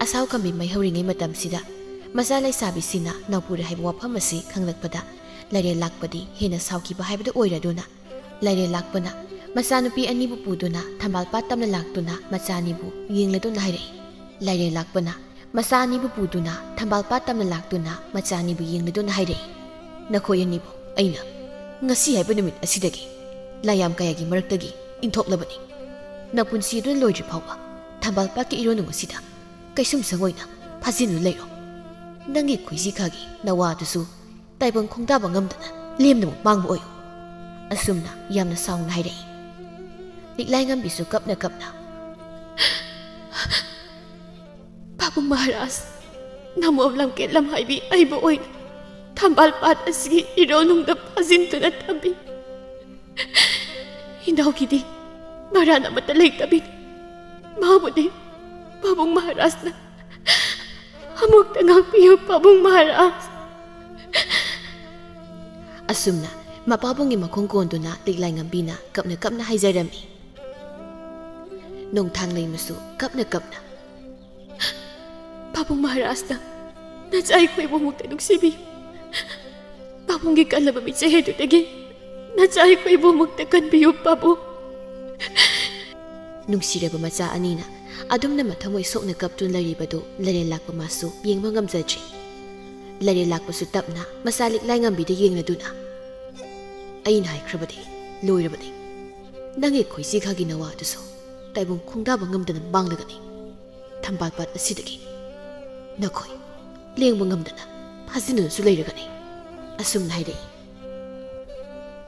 ꯑꯁꯥꯎ ꯈꯝꯕꯤ ꯃꯩ ꯍꯧꯔꯤꯉꯩ ꯃꯇꯝꯁꯤꯗ ꯃꯆꯥ ꯂꯩꯁꯥꯕꯤꯁꯤꯅ ꯅꯥꯎꯄꯨꯔꯦ ꯍꯥꯏꯕ ꯋꯥꯐꯝ ꯑꯁꯤ ꯈꯪꯂꯛꯄꯗ ꯂꯥꯏꯔꯦꯜ ꯂꯥꯛꯄꯗꯤ ꯍꯦꯟꯅ ꯁꯥꯎꯈꯤꯕ ꯍꯥꯏꯕꯗꯨ ꯑꯣꯏꯔꯗꯨꯅ ꯂꯥꯏꯔꯦꯜ ꯂꯥꯛꯄꯅ ꯃꯆꯥꯅꯨꯄꯤ ꯑꯅꯤꯕꯨ ꯄꯨꯗꯨꯅ ꯊꯝꯕꯥꯜ ꯄꯥꯠ ꯇꯝꯅ ꯂꯥꯛꯇꯨꯅ ꯃꯆꯥ ꯑꯅꯤꯕꯨ ꯌꯦꯡꯂꯗꯨꯅ ꯍꯥꯏꯔꯛꯏ꯫ ꯂꯥꯏꯔꯦꯜ ꯂꯥꯛꯄꯅ ꯃꯆꯥ ꯑꯅꯤꯕꯨ ꯄꯨꯗꯨꯅ ꯊꯝꯕꯥꯜ ꯄꯥꯠ ꯇꯝꯅ ꯂꯥꯛꯇꯨꯅ ꯃꯆꯥ ꯑꯅꯤꯕꯨ ꯌꯦꯡꯂꯗꯨꯅ ꯍꯥꯏꯔꯛꯏ, "ꯅꯈꯣꯏ ꯑꯅꯤꯕꯨ ꯑꯩꯅ ꯉꯁꯤ ꯍꯥꯏꯕ ꯅꯨꯃꯤꯠ ꯑꯁꯤꯗꯒꯤ ꯂꯥꯏꯌꯥꯝ ꯀꯌꯥꯒꯤ ꯃꯔꯛꯇꯒꯤ ꯏꯟꯊꯣꯛꯂꯕꯅꯤ꯫ ꯅꯄꯨꯟꯁꯤ ꯑꯗꯨꯅ ꯂꯣꯏꯗ꯭ꯔꯤ ꯐꯥꯎꯕ ꯊꯝꯕꯥꯜ ꯄꯥꯠꯀꯤ ꯏꯔꯣꯟꯅꯨꯡ ꯑꯁꯤꯗ ꯀꯩꯁꯨꯝꯁꯪ ꯑꯣꯏꯅ ꯐꯥꯖꯤꯟꯗꯨꯅ ꯂꯩꯔꯣ꯫ ꯅꯪꯒꯤ ꯈꯣꯏꯖꯤ ꯈꯥꯒꯤ ꯅꯋꯥ ꯑꯗꯨꯁꯨ ꯇꯥꯏꯕꯪ ꯈꯣꯡꯗꯥꯕ ꯉꯝꯗꯅ ꯂꯦꯝꯅꯃꯛ ꯃꯥꯡꯕ ꯑꯣꯏꯌꯨ"꯫ ꯑꯁꯨꯝꯅ ꯌꯥꯝꯅ ꯁꯥꯎꯅ ꯍꯥꯏꯔꯛꯏ꯫ ꯂꯤꯛꯂꯥꯏꯉꯝꯕꯤꯁꯨ ꯀꯞꯅ ꯀꯞꯅ, "ꯄꯥꯕꯨꯡ, ꯃꯍꯥꯔꯥꯖ, ꯅꯃꯣꯝ ꯂꯝꯀꯦꯠ ꯂꯝꯍꯥꯏꯕꯤ ꯑꯩꯕꯨ ꯑꯣꯏꯅ ꯊꯝꯕꯥꯜ ꯄꯥꯠ ꯑꯁꯤꯒꯤ ꯏꯔꯣ ꯅꯨꯡꯗ ꯐꯥꯖꯤꯟꯗꯨꯅ ꯊꯝꯕꯤ꯫ ꯏꯅꯥꯎꯒꯤꯗꯤ ꯃꯔꯥꯟ ꯑꯃꯠꯇ ꯂꯩꯇꯕꯤꯅꯤ꯫ ꯃꯥꯕꯨꯗꯤ ꯄꯥꯕꯨꯡ ꯃꯍꯥꯔꯥꯖꯅ ꯑꯃꯨꯛꯇ ꯉꯥꯛꯄꯤꯌꯨ, ꯄꯥꯕꯨꯡ ꯃꯍꯥꯔꯥꯖ꯫ ꯑꯁꯨꯝꯅ ꯃꯄꯥꯕꯨꯡꯒꯤ ꯃꯈꯣꯡ ꯀꯣꯟꯗꯨꯅ ꯂꯤꯛꯂꯥꯏ ꯉꯝꯕꯤꯅ ꯀꯞꯅ ꯀꯞꯅ ꯍꯥꯏꯖꯔꯝꯃꯤ꯫ ꯅꯣꯡꯊꯥꯡ ꯂꯩꯃꯁꯨ ꯀꯞꯅ ꯀꯞꯅ, "ꯄꯥꯕꯨꯡ ꯃꯍꯥꯔꯥꯖꯅ ꯅꯆꯥ ꯑꯩꯈꯣꯏꯕꯨ ꯑꯃꯨꯛꯇ ꯅꯨꯡꯁꯤꯕꯤꯌꯨ꯫ ꯄꯥꯕꯨꯡꯒꯤ ꯀꯜꯂꯕ ꯃꯤꯠꯆꯦ ꯑꯗꯨꯗꯒꯤ ꯅꯆꯥ ꯑꯩꯈꯣꯏꯕꯨ ꯑꯃꯨꯛꯇ ꯀꯟꯕꯤꯌꯨ, ꯄꯥꯕꯨꯡ"꯫ ꯅꯨꯡꯁꯤꯔꯕ ꯃꯆꯥ ꯑꯅꯤꯅ ꯑꯗꯨꯝꯅ ꯃꯊꯃꯣꯏ ꯁꯣꯛꯅ ꯀꯞꯇꯨꯅ ꯂꯩꯔꯤꯕꯗꯨ ꯂꯥꯏꯔꯦꯜ ꯂꯥꯛꯄ ꯃꯥꯁꯨ ꯌꯦꯡꯕ ꯉꯝꯖꯗ꯭ꯔꯤ꯫ ꯂꯥꯏꯔꯦꯜ ꯂꯥꯛꯄꯁꯨ ꯇꯞꯅ ꯃꯆꯥ ꯂꯤꯛꯂꯥꯏ ꯉꯝꯕꯤꯗ ꯌꯦꯡꯂꯗꯨꯅ, "ꯑꯩꯅ ꯍꯥꯏꯈ꯭ꯔꯕꯗꯤ ꯂꯣꯏꯔꯕꯅꯤ꯫ ꯅꯪꯒꯤ ꯈꯣꯏꯁꯤ ꯈꯥꯒꯤ ꯅꯋꯥ ꯑꯗꯨꯁꯨ ꯇꯥꯏꯕꯪ ꯈꯣꯡꯗꯥꯕ ꯉꯝꯗꯅ ꯃꯥꯡꯂꯒꯅꯤ꯫ ꯊꯝꯕꯥꯜ ꯄꯥꯠ ꯑꯁꯤꯗꯒꯤ ꯅꯈꯣꯏ ꯂꯦꯡꯕ ꯉꯝꯗꯅ ꯐꯥꯖꯤꯟꯗꯨꯅꯁꯨ ꯂꯩꯔꯒꯅꯤ"꯫ ꯑꯁꯨꯝꯅ ꯍꯥꯏꯔꯛꯏ꯫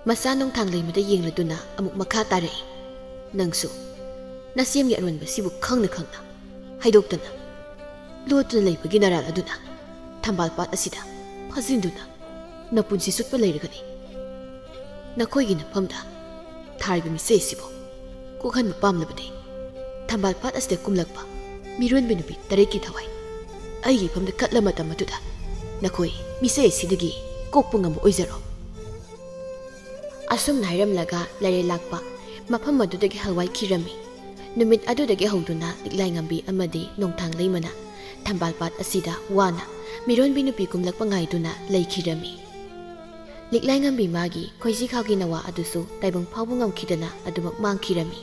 ꯃꯆꯥ ꯅꯣꯡꯊꯥꯡ ꯂꯩꯃꯗ ꯌꯦꯡꯂꯗꯨꯅ ꯑꯃꯨꯛ ꯃꯈꯥ ꯇꯥꯔꯛꯏ꯫ "ꯅꯪꯁꯨ ꯅꯁꯦꯝꯒꯤ ꯑꯔꯣꯟꯕꯁꯤꯕꯨ ꯈꯪꯅ ꯈꯪꯅ ꯍꯥꯏꯗꯣꯛꯇꯅ ꯂꯣꯠꯇꯨꯅ ꯂꯩꯕꯒꯤ ꯅꯔꯥꯜ ꯑꯗꯨꯅ ꯊꯝꯕꯥꯜ ꯄꯥꯠ ꯑꯁꯤꯗ ꯐꯥꯖꯤꯟꯗꯨꯅ ꯅꯄꯨꯟꯁꯤ ꯆꯨꯞꯄ ꯂꯩꯔꯒꯅꯤ꯫ ꯅꯈꯣꯏꯒꯤ ꯅꯐꯝꯗ ꯊꯥꯔꯤꯕ ꯃꯤꯆꯩ ꯑꯁꯤꯕꯨ ꯀꯣꯛꯍꯟꯕ ꯄꯥꯝꯂꯕꯗꯤ ꯊꯝꯕꯥꯜ ꯄꯥꯠ ꯑꯁꯤꯗ ꯀꯨꯝꯂꯛꯄ ꯃꯤꯔꯣꯟꯕꯤ ꯅꯨꯄꯤ ꯇꯔꯦꯠꯀꯤ ꯊꯋꯥꯏ ꯑꯩꯒꯤ ꯏꯐꯝꯗ ꯀꯠꯂ ꯃꯇꯝ ꯑꯗꯨꯗ ꯅꯈꯣꯏ ꯃꯤꯆꯩ ꯑꯁꯤꯗꯒꯤ ꯀꯣꯛꯄ ꯉꯝꯕ ꯑꯣꯏꯖꯔꯣ"꯫ ꯑꯁꯨꯝꯅ ꯍꯥꯏꯔꯝꯂꯒ ꯂꯥꯏꯔꯦꯜ ꯂꯥꯛꯄ ꯃꯐꯝ ꯑꯗꯨꯗꯒꯤ ꯍꯜꯋꯥꯏꯈꯤꯔꯝꯃꯤ꯫ ꯅꯨꯃꯤꯠ ꯑꯗꯨꯗꯒꯤ ꯍꯧꯗꯨꯅ ꯂꯤꯛꯂꯥꯏ ꯉꯝꯕꯤ ꯑꯃꯗꯤ ꯅꯣꯡꯊꯥꯡ ꯂꯩꯃꯅ ꯊꯝꯕꯥꯜ ꯄꯥꯠ ꯑꯁꯤꯗ ꯋꯥꯅ ꯃꯤꯔꯣꯟꯕꯤ ꯅꯨꯄꯤ ꯀꯨꯝꯂꯛꯄ ꯉꯥꯏꯗꯨꯅ ꯂꯩꯈꯤꯔꯝꯃꯤ꯫ ꯂꯤꯛꯂꯥꯏ ꯉꯝꯕꯤ ꯃꯥꯒꯤ ꯈꯣꯏꯖꯤ ꯈꯥꯎꯒꯤ ꯅꯋꯥ ꯑꯗꯨꯁꯨ ꯇꯥꯏꯕꯪ ꯐꯥꯎꯕ ꯉꯝꯈꯤꯗꯅ ꯑꯗꯨꯃꯛ ꯃꯥꯡꯈꯤꯔꯝꯃꯤ꯫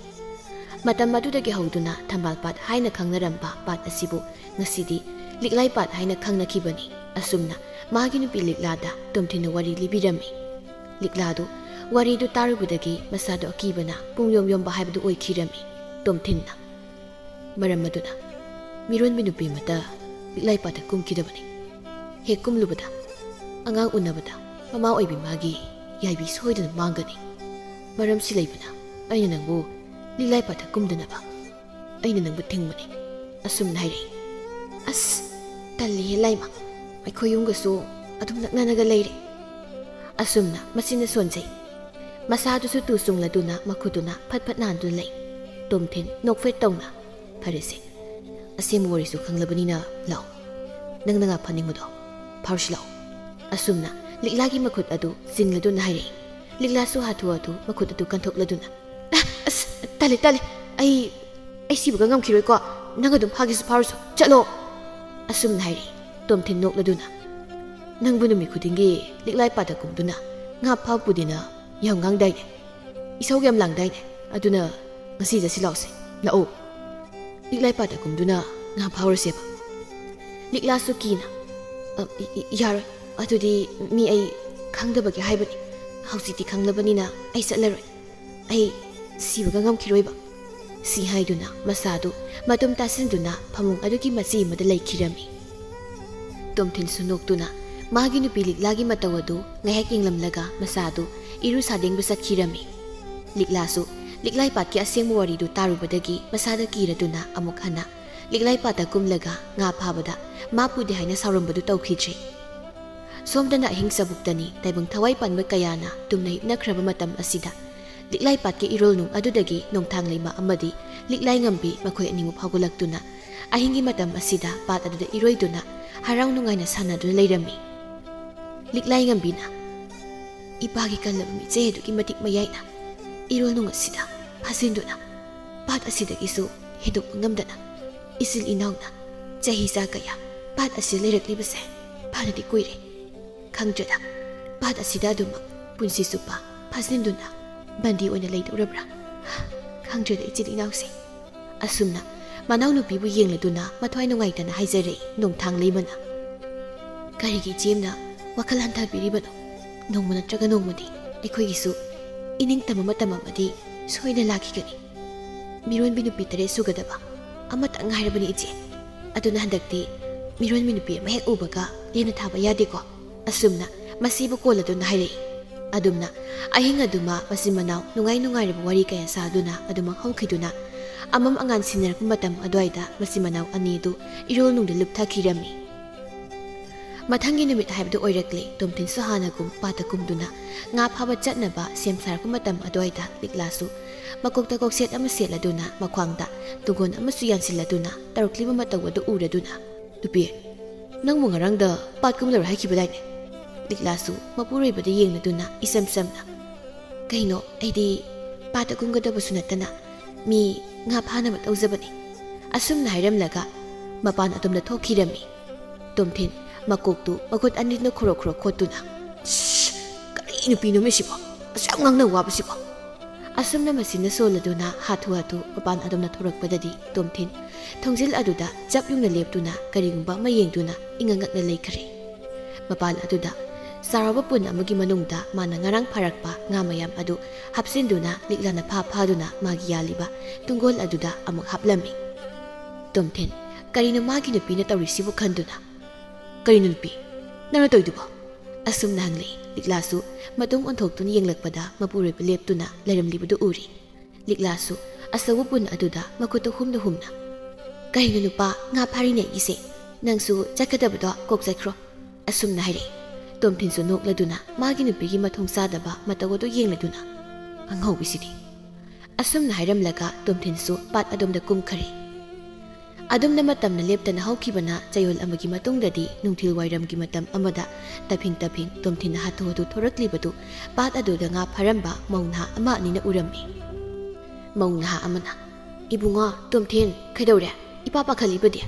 ꯃꯇꯝ ꯑꯗꯨꯗꯒꯤ ꯍꯧꯗꯨꯅ ꯊꯝꯕꯥꯜ ꯄꯥꯠ ꯍꯥꯏꯅ ꯈꯪꯅꯔꯝꯕ ꯄꯥꯠ ꯑꯁꯤꯕꯨ ꯉꯁꯤꯗꯤ ꯂꯤꯛꯂꯥꯏ ꯄꯥꯠ ꯍꯥꯏꯅ ꯈꯪꯅꯈꯤꯕꯅꯤ꯫ ꯑꯁꯨꯝꯅ ꯃꯥꯒꯤ ꯅꯨꯄꯤ ꯂꯤꯛꯂꯥꯗ ꯇꯣꯝꯊꯤꯟꯅ ꯋꯥꯔꯤ ꯂꯤꯕꯤꯔꯝꯃꯤ꯫ ꯂꯤꯛꯂꯥꯗꯨ ꯋꯥꯔꯤꯗꯨ ꯇꯥꯔꯨꯕꯗꯒꯤ ꯃꯁꯥꯗꯨ ꯑꯀꯤꯕꯅ ꯄꯨꯡꯌꯣꯝ ꯌꯣꯝꯕ ꯍꯥꯏꯕꯗꯨ ꯑꯣꯏꯈꯤꯔꯝꯃꯤ꯫ ꯇꯣꯝꯊꯤꯟꯅ, "ꯃꯔꯝ ꯑꯗꯨꯅ ꯃꯤꯔꯣꯟꯕꯤ ꯅꯨꯄꯤ ꯑꯃꯠꯇ ꯂꯤꯛꯂꯥꯏ ꯄꯥꯠꯇ ꯀꯨꯝꯈꯤꯗꯕꯅꯤ꯫ ꯍꯦꯛ ꯀꯨꯝꯂꯨꯕꯗ ꯑꯉꯥꯡ ꯎꯅꯕꯗ ꯃꯃꯥ ꯑꯣꯏꯕꯤ ꯃꯥꯒꯤ ꯌꯥꯏꯕꯤ ꯁꯣꯏꯗꯅ ꯃꯥꯡꯒꯅꯤ꯫ ꯃꯔꯝꯁꯤ ꯂꯩꯕꯅ ꯑꯩꯅ ꯅꯪꯕꯨ ꯂꯤꯛꯂꯥꯏ ꯄꯥꯠꯇ ꯀꯨꯝꯗꯅꯕ ꯑꯩꯅ ꯅꯪꯕꯨ ꯊꯤꯡꯕꯅꯤ"꯫ ꯑꯁꯨꯝꯅ ꯍꯥꯏꯔꯛꯏ꯫ "ꯑꯁ, ꯇꯜꯂꯤꯍꯦ ꯂꯥꯏꯃ, ꯑꯩꯈꯣꯏ ꯌꯨꯝꯒꯁꯨ ꯑꯗꯨꯝ ꯅꯛꯅꯅꯒ ꯂꯩꯔꯦ"꯫ ꯑꯁꯨꯝꯅ ꯃꯆꯤꯟꯅ ꯁꯣꯟꯖꯩ꯫ ꯃꯁꯥꯗꯨꯁꯨ ꯇꯨ ꯆꯨꯡꯂꯗꯨꯅ ꯃꯈꯨꯠꯇꯨꯅ ꯐꯠ ꯐꯠ ꯅꯥꯟꯗꯨꯅ ꯂꯩ꯫ ꯇꯣꯝꯊꯤꯟ ꯅꯣꯛꯐꯦꯠ ꯇꯧꯅ, "ꯐꯔꯦꯁꯦ, ꯑꯁꯦꯡꯕ ꯋꯥꯔꯤꯁꯨ ꯈꯪꯂꯕꯅꯤꯅ ꯂꯥꯛꯑꯣ, ꯅꯪꯅ ꯉꯥ ꯐꯥꯅꯤꯡꯕꯗꯣ ꯐꯥꯔꯨꯁꯤ ꯂꯥꯛꯑꯣ"꯫ ꯑꯁꯨꯝꯅ ꯂꯤꯛꯂꯥꯒꯤ ꯃꯈꯨꯠ ꯑꯗꯨ ꯆꯤꯡꯂꯗꯨꯅ ꯍꯥꯏꯔꯛꯏ꯫ ꯂꯤꯛꯂꯥꯁꯨ ꯍꯥꯊꯨ ꯍꯥꯊꯨ ꯃꯈꯨꯠ ꯑꯗꯨ ꯀꯟꯊꯣꯛꯂꯗꯨꯅ, "ꯑ, ꯑꯁ, ꯇꯜꯂꯦ, ꯇꯜꯂꯦ, ꯑꯩ, ꯑꯩ ꯁꯤꯕꯒ ꯉꯝꯈꯤꯔꯣꯏꯀꯣ, ꯅꯪ ꯑꯗꯨꯝ ꯐꯥꯒꯦꯁꯨ ꯐꯥꯔꯨꯁꯨ, ꯆꯠꯂꯣ"꯫ ꯑꯁꯨꯝꯅ ꯍꯥꯏꯔꯛꯏ꯫ ꯇꯣꯝꯊꯤꯟ ꯅꯣꯛꯂꯗꯨꯅ, "ꯅꯪꯕꯨ ꯅꯨꯃꯤꯠ ꯈꯨꯗꯤꯡꯒꯤ ꯂꯤꯛꯂꯥꯏ ꯄꯥꯠꯇ ꯀꯨꯝꯗꯨꯅ ꯉꯥ ꯐꯥꯕ ꯄꯨꯗꯦꯅ ꯌꯥꯝ ꯉꯥꯡꯗꯥꯏꯅꯦ, ꯏꯁꯧ ꯌꯥꯝ ꯂꯥꯡꯗꯥꯏꯅꯦ, ꯑꯗꯨꯅ ꯉꯁꯤ ꯆꯠꯁꯤ ꯂꯥꯛꯑꯣꯁꯦ, ꯂꯥꯛꯑꯣ, ꯂꯤꯛꯂꯥꯏ ꯄꯥꯠꯇ ꯀꯨꯝꯗꯨꯅ ꯉꯥ ꯐꯥꯎꯔꯁꯦꯕ"꯫ ꯂꯤꯛꯂꯥꯁꯨ ꯀꯤꯅ, "ꯑ, ꯏ-, ꯏ-, ꯌꯥꯔꯣꯏ, ꯑꯗꯨꯗꯤ ꯃꯤ ꯑꯩ ꯈꯪꯗꯕꯒꯤ ꯍꯥꯏꯕꯅꯤ, ꯍꯧꯖꯤꯛꯇꯤ ꯈꯪꯂꯕꯅꯤꯅ ꯑꯩ ꯆꯠꯂꯔꯣꯏ, ꯑꯩ ꯁꯤꯕꯒ ꯉꯝꯈꯤꯔꯣꯏꯕ"꯫ ꯁꯤ ꯍꯥꯏꯗꯨꯅ ꯃꯁꯥꯗꯨ ꯃꯇꯨꯝ ꯇꯥꯁꯤꯟꯗꯨꯅ ꯐꯃꯨꯡ ꯑꯗꯨꯒꯤ ꯃꯆꯤ ꯑꯃꯗ ꯂꯩꯈꯤꯔꯝꯃꯤ꯫ ꯇꯣꯝꯊꯤꯟꯁꯨ ꯅꯣꯛꯇꯨꯅ ꯃꯥꯒꯤ ꯅꯨꯄꯤ ꯂꯤꯛꯂꯥꯒꯤ ꯃꯇꯧ ꯑꯗꯨ ꯉꯥꯏꯍꯥꯛ ꯌꯦꯡꯂꯝꯂꯒ ꯃꯁꯥꯗꯨ ꯏꯔꯨ ꯁꯥꯗꯦꯡꯕ ꯆꯠꯈꯤꯔꯝꯃꯤ꯫ ꯂꯤꯛꯂꯥꯁꯨ ꯂꯤꯛꯂꯥꯏ ꯄꯥꯠꯀꯤ ꯑꯁꯦꯡꯕ ꯋꯥꯔꯤꯗꯨ ꯇꯥꯔꯨꯕꯗꯒꯤ ꯃꯁꯥꯗ ꯀꯤꯔꯗꯨꯅ ꯑꯃꯨꯛ ꯍꯟꯅ ꯂꯤꯛꯂꯥꯏ ꯄꯥꯠꯇ ꯀꯨꯝꯂꯒ ꯉꯥ ꯐꯥꯕꯗ ꯃꯥ ꯄꯨꯗꯦ ꯍꯥꯏꯅ ꯁꯥꯎꯔꯝꯕꯗꯨ ꯇꯧꯈꯤꯗ꯭ꯔꯦ꯫ ꯁꯣꯝꯗꯅ ꯑꯍꯤꯡ ꯆꯕꯨꯛꯇꯅꯤ ꯇꯥꯏꯕꯪ ꯊꯋꯥꯏ ꯄꯥꯟꯕ ꯀꯌꯥꯅ ꯇꯨꯝꯅ ꯍꯤꯞꯅꯈ꯭ꯔꯕ ꯃꯇꯝ ꯑꯁꯤꯗ ꯂꯤꯛꯂꯥꯏ ꯄꯥꯠꯀꯤ ꯏꯔꯣꯜꯅꯨꯡ ꯑꯗꯨꯗꯒꯤ ꯅꯣꯡꯊꯥꯡ ꯂꯩꯃ ꯑꯃꯗꯤ ꯂꯤꯛꯂꯥꯏ ꯉꯝꯕꯤ ꯃꯈꯣꯏ ꯑꯅꯤꯃꯛ ꯐꯥꯎꯒꯠꯂꯛꯇꯨꯅ ꯑꯍꯤꯡꯒꯤ ꯃꯇꯝ ꯑꯁꯤꯗ ꯄꯥꯠ ꯑꯗꯨꯗ ꯏꯔꯣꯏꯗꯨꯅ ꯍꯔꯥꯎ ꯅꯨꯡꯉꯥꯏꯅ ꯁꯥꯟꯅꯗꯨꯅ ꯂꯩꯔꯝꯃꯤ꯫ ꯂꯤꯛꯂꯥꯏ ꯉꯝꯕꯤꯅ, "ꯏꯄꯥꯒꯤ ꯀꯜꯂꯕ ꯃꯤꯠꯆꯦ ꯑꯗꯨꯒꯤ ꯃꯇꯤꯛ ꯃꯌꯥꯏꯅ ꯏꯔꯣꯜꯅꯨꯡ ꯑꯁꯤꯗ ꯐꯥꯖꯤꯟꯗꯨꯅ ꯄꯥꯠ ꯑꯁꯤꯗꯒꯤꯁꯨ ꯍꯦꯟꯗꯣꯛꯄ ꯉꯝꯗꯅ ꯏꯆꯤꯜ ꯏꯅꯥꯎꯅ ꯆꯍꯤ ꯆꯥ ꯀꯌꯥ ꯄꯥꯠ ꯑꯁꯤꯗ ꯂꯩꯔꯛꯂꯤꯕꯁꯦ ꯐꯅꯗꯤ ꯀꯨꯏꯔꯦ꯫ ꯈꯪꯗ꯭ꯔꯦꯗ, ꯄꯥꯠ ꯑꯁꯤꯗ ꯑꯗꯨꯃꯛ ꯄꯨꯟꯁꯤ ꯆꯨꯞꯄ ꯐꯥꯖꯤꯟꯗꯨꯅ ꯕꯟꯗꯤ ꯑꯣꯏꯅ ꯂꯩꯗꯧꯔꯕ꯭ꯔꯥ? ꯈꯪꯗ꯭ꯔꯦꯗ ꯏꯆꯤꯜ ꯏꯅꯥꯎꯁꯦ"꯫ ꯑꯁꯨꯝꯅ ꯃꯅꯥꯎꯅꯨꯄꯤꯕꯨ ꯌꯦꯡꯂꯗꯨꯅ ꯃꯊ꯭ꯋꯥꯏ ꯅꯨꯡꯉꯥꯏꯇꯅ ꯍꯥꯏꯖꯔꯛꯏ ꯅꯣꯡꯊꯥꯡ ꯂꯩꯃꯅ꯫ "ꯀꯔꯤꯒꯤ ꯏꯆꯦꯝꯅ ꯋꯥꯈꯜ ꯍꯟꯊꯕꯤꯔꯤꯕꯅꯣ? ꯅꯣꯡꯃ ꯅꯠꯇ꯭ꯔꯒ ꯅꯣꯡꯃꯗꯤ ꯑꯩꯈꯣꯏꯒꯤꯁꯨ ꯏꯅꯤꯡꯇꯝꯕ ꯃꯇꯝ ꯑꯃꯗꯤ ꯁꯣꯏꯗꯅ ꯂꯥꯛꯈꯤꯒꯅꯤ꯫ ꯃꯤꯔꯣꯟꯕꯤ ꯅꯨꯄꯤ ꯇꯔꯦꯠ ꯁꯨꯒꯗꯕ ꯑꯃꯇꯪ ꯉꯥꯏꯔꯕꯅꯤ ꯏꯆꯦ꯫ ꯑꯗꯨꯅ ꯍꯟꯗꯛꯇꯤ ꯃꯤꯔꯣꯟꯕꯤ ꯅꯨꯄꯤ ꯑꯃ ꯍꯦꯛ ꯎꯕꯒ ꯂꯦꯝꯅ ꯊꯥꯕ ꯌꯥꯗꯦꯀꯣ"꯫ ꯑꯁꯨꯝꯅ ꯃꯁꯤꯕꯨ ꯀꯣꯜꯂꯗꯨꯅ ꯍꯥꯏꯔꯛꯏ꯫ ꯑꯗꯨꯝꯅ ꯑꯍꯤꯡ ꯑꯗꯨꯃ ꯃꯆꯤꯟ ꯃꯅꯥꯎ ꯅꯨꯡꯉꯥꯏ ꯅꯨꯡꯉꯥꯏꯔꯕ ꯋꯥꯔꯤ ꯀꯌꯥ ꯁꯥꯗꯨꯅ ꯑꯗꯨꯃꯛ ꯍꯧꯈꯤꯗꯨꯅ ꯑꯃꯝ ꯑꯉꯥꯟ ꯁꯤꯟꯅꯔꯛꯄ ꯃꯇꯝ ꯑꯗꯨꯋꯥꯏꯗ ꯃꯆꯤꯟ ꯃꯅꯥꯎ ꯑꯅꯤꯗꯨ ꯏꯔꯣꯜ ꯅꯨꯡꯗ ꯂꯨꯞꯊꯈꯤꯔꯝꯃꯤ꯫ ꯃꯊꯪꯒꯤ ꯅꯨꯃꯤꯠ ꯍꯥꯏꯕꯗꯨ ꯑꯣꯏꯔꯛꯂꯦ꯫ ꯇꯣꯝꯊꯤꯟꯁꯨ ꯍꯥꯟꯅꯒꯨꯝ ꯄꯥꯠꯇ ꯀꯨꯝꯗꯨꯅ ꯉꯥ ꯐꯥꯕ ꯆꯠꯅꯕ ꯁꯦꯝ ꯁꯥꯔꯛꯄ ꯃꯇꯝ ꯑꯗꯨꯋꯥꯏꯗ ꯂꯤꯛꯂꯥꯁꯨ ꯃꯀꯣꯛꯇ ꯀꯣꯛꯁꯦꯠ ꯑꯃ ꯁꯦꯠꯂꯗꯨꯅ, ꯃꯈ꯭ꯋꯥꯡꯗ ꯇꯨꯡꯒꯣꯟ ꯑꯃꯁꯨ ꯌꯥꯟꯁꯤꯜꯂꯗꯨꯅ ꯇꯧꯔꯛꯂꯤꯕ ꯃꯇꯧ ꯑꯗꯨ ꯎꯔꯗꯨꯅ, "ꯅꯨꯄꯤ, ꯅꯪꯕꯨ ꯉꯔꯥꯡꯗ ꯄꯥꯠ ꯀꯨꯝꯂꯔꯣꯏ ꯍꯥꯏꯈꯤꯕꯗꯥꯏꯅꯦ?" ꯂꯤꯛꯂꯥꯁꯨ ꯃꯄꯨꯔꯣꯏꯕꯗ ꯌꯦꯡꯂꯗꯨꯅ ꯏꯆꯝ ꯆꯝꯅ, "ꯀꯩꯅꯣ, ꯑꯩꯗꯤ ꯄꯥꯠꯇ ꯀꯨꯝꯒꯗꯕꯁꯨ ꯅꯠꯇꯅ ꯃꯤ ꯉꯥ ꯐꯥꯅꯕ ꯇꯧꯖꯕꯅꯤ"꯫ ꯑꯁꯨꯝꯅ ꯍꯥꯏꯔꯝꯂꯒ ꯃꯄꯥꯟ ꯑꯗꯣꯝꯗ ꯊꯣꯛꯈꯤꯔꯝꯃꯤ꯫ ꯇꯣꯝꯊꯤꯟ ꯃꯀꯣꯛꯇꯨ ꯃꯈꯨꯠ ꯑꯅꯤꯗꯨꯅ ꯈꯣꯔꯣ ꯈꯣꯔꯣ ꯈꯣꯠꯇꯨꯅ, "ꯁꯁ! ꯀꯔꯤ ꯅꯨꯄꯤꯅꯣꯃꯦ ꯁꯤꯕꯣ? ꯑꯁꯨꯛ ꯌꯥꯝ ꯉꯥꯡꯅ ꯋꯥꯕꯁꯤꯕꯣ?" ꯑꯁꯨꯝꯅ ꯃꯆꯤꯟꯅ ꯁꯣꯜꯂꯗꯨꯅ ꯍꯥꯊꯨ ꯍꯥꯊꯨ ꯃꯄꯥꯟ ꯑꯗꯣꯝꯗ ꯊꯣꯔꯛꯄꯗꯗꯤ ꯇꯣꯝꯊꯤꯟ ꯊꯣꯡꯖꯤꯜ ꯑꯗꯨꯗ ꯆꯞ ꯌꯨꯡꯅ ꯂꯦꯞꯇꯨꯅ ꯀꯔꯤꯒꯨꯝꯕ ꯑꯃ ꯌꯦꯡꯗꯨꯅ ꯏꯉꯛ ꯉꯛꯅ ꯂꯩꯈ꯭ꯔꯦ꯫ ꯃꯄꯥꯟ ꯑꯗꯨꯗ ꯆꯥꯎꯔꯕ ꯄꯨꯟ ꯑꯃꯒꯤ ꯃꯅꯨꯡꯗ ꯃꯥꯅ ꯉꯔꯥꯡ ꯐꯥꯔꯛꯄ ꯉꯥ ꯃꯌꯥꯝ ꯑꯗꯨ ꯍꯥꯞꯆꯤꯟꯗꯨꯅ ꯂꯤꯛꯂꯥꯅ ꯐꯥ ꯐꯥꯗꯨꯅ ꯃꯥꯒꯤ ꯌꯥꯜꯂꯤꯕ ꯇꯨꯡꯒꯣꯜ ꯑꯗꯨꯗ ꯑꯃꯨꯛ ꯍꯥꯞꯂꯝꯃꯤ꯫ ꯇꯣꯝꯊꯤꯟ ꯀꯔꯤꯅꯣ ꯃꯥꯒꯤ ꯅꯨꯄꯤꯅ ꯇꯧꯔꯤꯁꯤꯕꯨ ꯈꯟꯗꯨꯅ, "ꯀꯔꯤꯅꯣ ꯅꯨꯄꯤ, ꯅꯪꯅ ꯇꯧꯔꯤꯗꯨꯕꯣ?" ꯑꯁꯨꯝꯅ ꯍꯪꯂꯛꯏ꯫ ꯂꯤꯛꯂꯥꯁꯨ ꯃꯇꯨꯡ ꯑꯣꯟꯊꯣꯛꯇꯨꯅ ꯌꯦꯡꯂꯛꯄꯗ ꯃꯄꯨꯔꯣꯏꯕ ꯂꯦꯞꯇꯨꯅ ꯂꯩꯔꯝꯂꯤꯕꯗꯨ ꯎꯔꯤ꯫ ꯂꯤꯛꯂꯥꯁꯨ ꯑꯆꯧꯕ ꯄꯨꯟ ꯑꯗꯨꯗ ꯃꯈꯨꯠꯇ ꯍꯨꯝꯅ ꯍꯨꯝꯅ, "ꯀꯩꯅꯣ ꯅꯨꯄꯥ, ꯉꯥ ꯐꯥꯔꯤꯅꯦ ꯑꯩꯒꯤꯁꯦ꯫ ꯅꯪꯁꯨ ꯆꯠꯀꯗꯕꯗꯣ ꯀꯣꯛ ꯆꯠꯈ꯭ꯔꯣ"꯫ ꯑꯁꯨꯝꯅ ꯍꯥꯏꯔꯛꯏ꯫ ꯇꯣꯝꯊꯤꯟꯁꯨ ꯅꯣꯛꯂꯗꯨꯅ ꯃꯥꯒꯤ ꯅꯨꯄꯤꯒꯤ ꯃꯊꯣꯡ ꯆꯥꯗꯕ ꯃꯇꯧ ꯑꯗꯨ ꯌꯦꯡꯂꯗꯨꯅ, "ꯑꯉꯥꯎꯕꯤꯁꯤꯗꯤ"꯫ ꯑꯁꯨꯝꯅ ꯍꯥꯏꯔꯝꯂꯒ ꯇꯣꯝꯊꯤꯟꯁꯨ ꯄꯥꯠ ꯑꯗꯣꯝꯗ ꯀꯨꯝꯈꯔꯦ꯫ ꯑꯗꯨꯝꯅ ꯃꯇꯝꯅ ꯂꯦꯞꯇꯅ ꯍꯧꯈꯤꯕꯅ ꯆꯌꯣꯜ ꯑꯃꯒꯤ ꯃꯇꯨꯡꯗꯗꯤ ꯅꯨꯡꯊꯤꯜ ꯋꯥꯏꯔꯝꯒꯤ ꯃꯇꯝ ꯑꯃꯗ ꯇꯞꯐꯤꯡ ꯇꯞꯐꯤꯡ ꯇꯣꯝꯊꯤꯟꯅ ꯍꯥꯊꯨ ꯍꯥꯊꯨ ꯊꯣꯔꯛꯂꯤꯕꯗꯨ ꯄꯥꯠ ꯑꯗꯨꯗ ꯉꯥ ꯐꯥꯔꯝꯕ ꯃꯧ ꯅꯍꯥ ꯑꯃ ꯑꯅꯤꯅ ꯎꯔꯝꯃꯤ꯫ ꯃꯧ ꯅꯍꯥ ꯑꯃꯅ, "ꯏꯕꯨꯡꯉꯣ, ꯇꯣꯝꯊꯤꯟ, ꯀꯩꯗꯧꯔꯦ? ꯏꯄꯥ ꯄꯥꯈꯠꯂꯤꯕꯗꯤ?"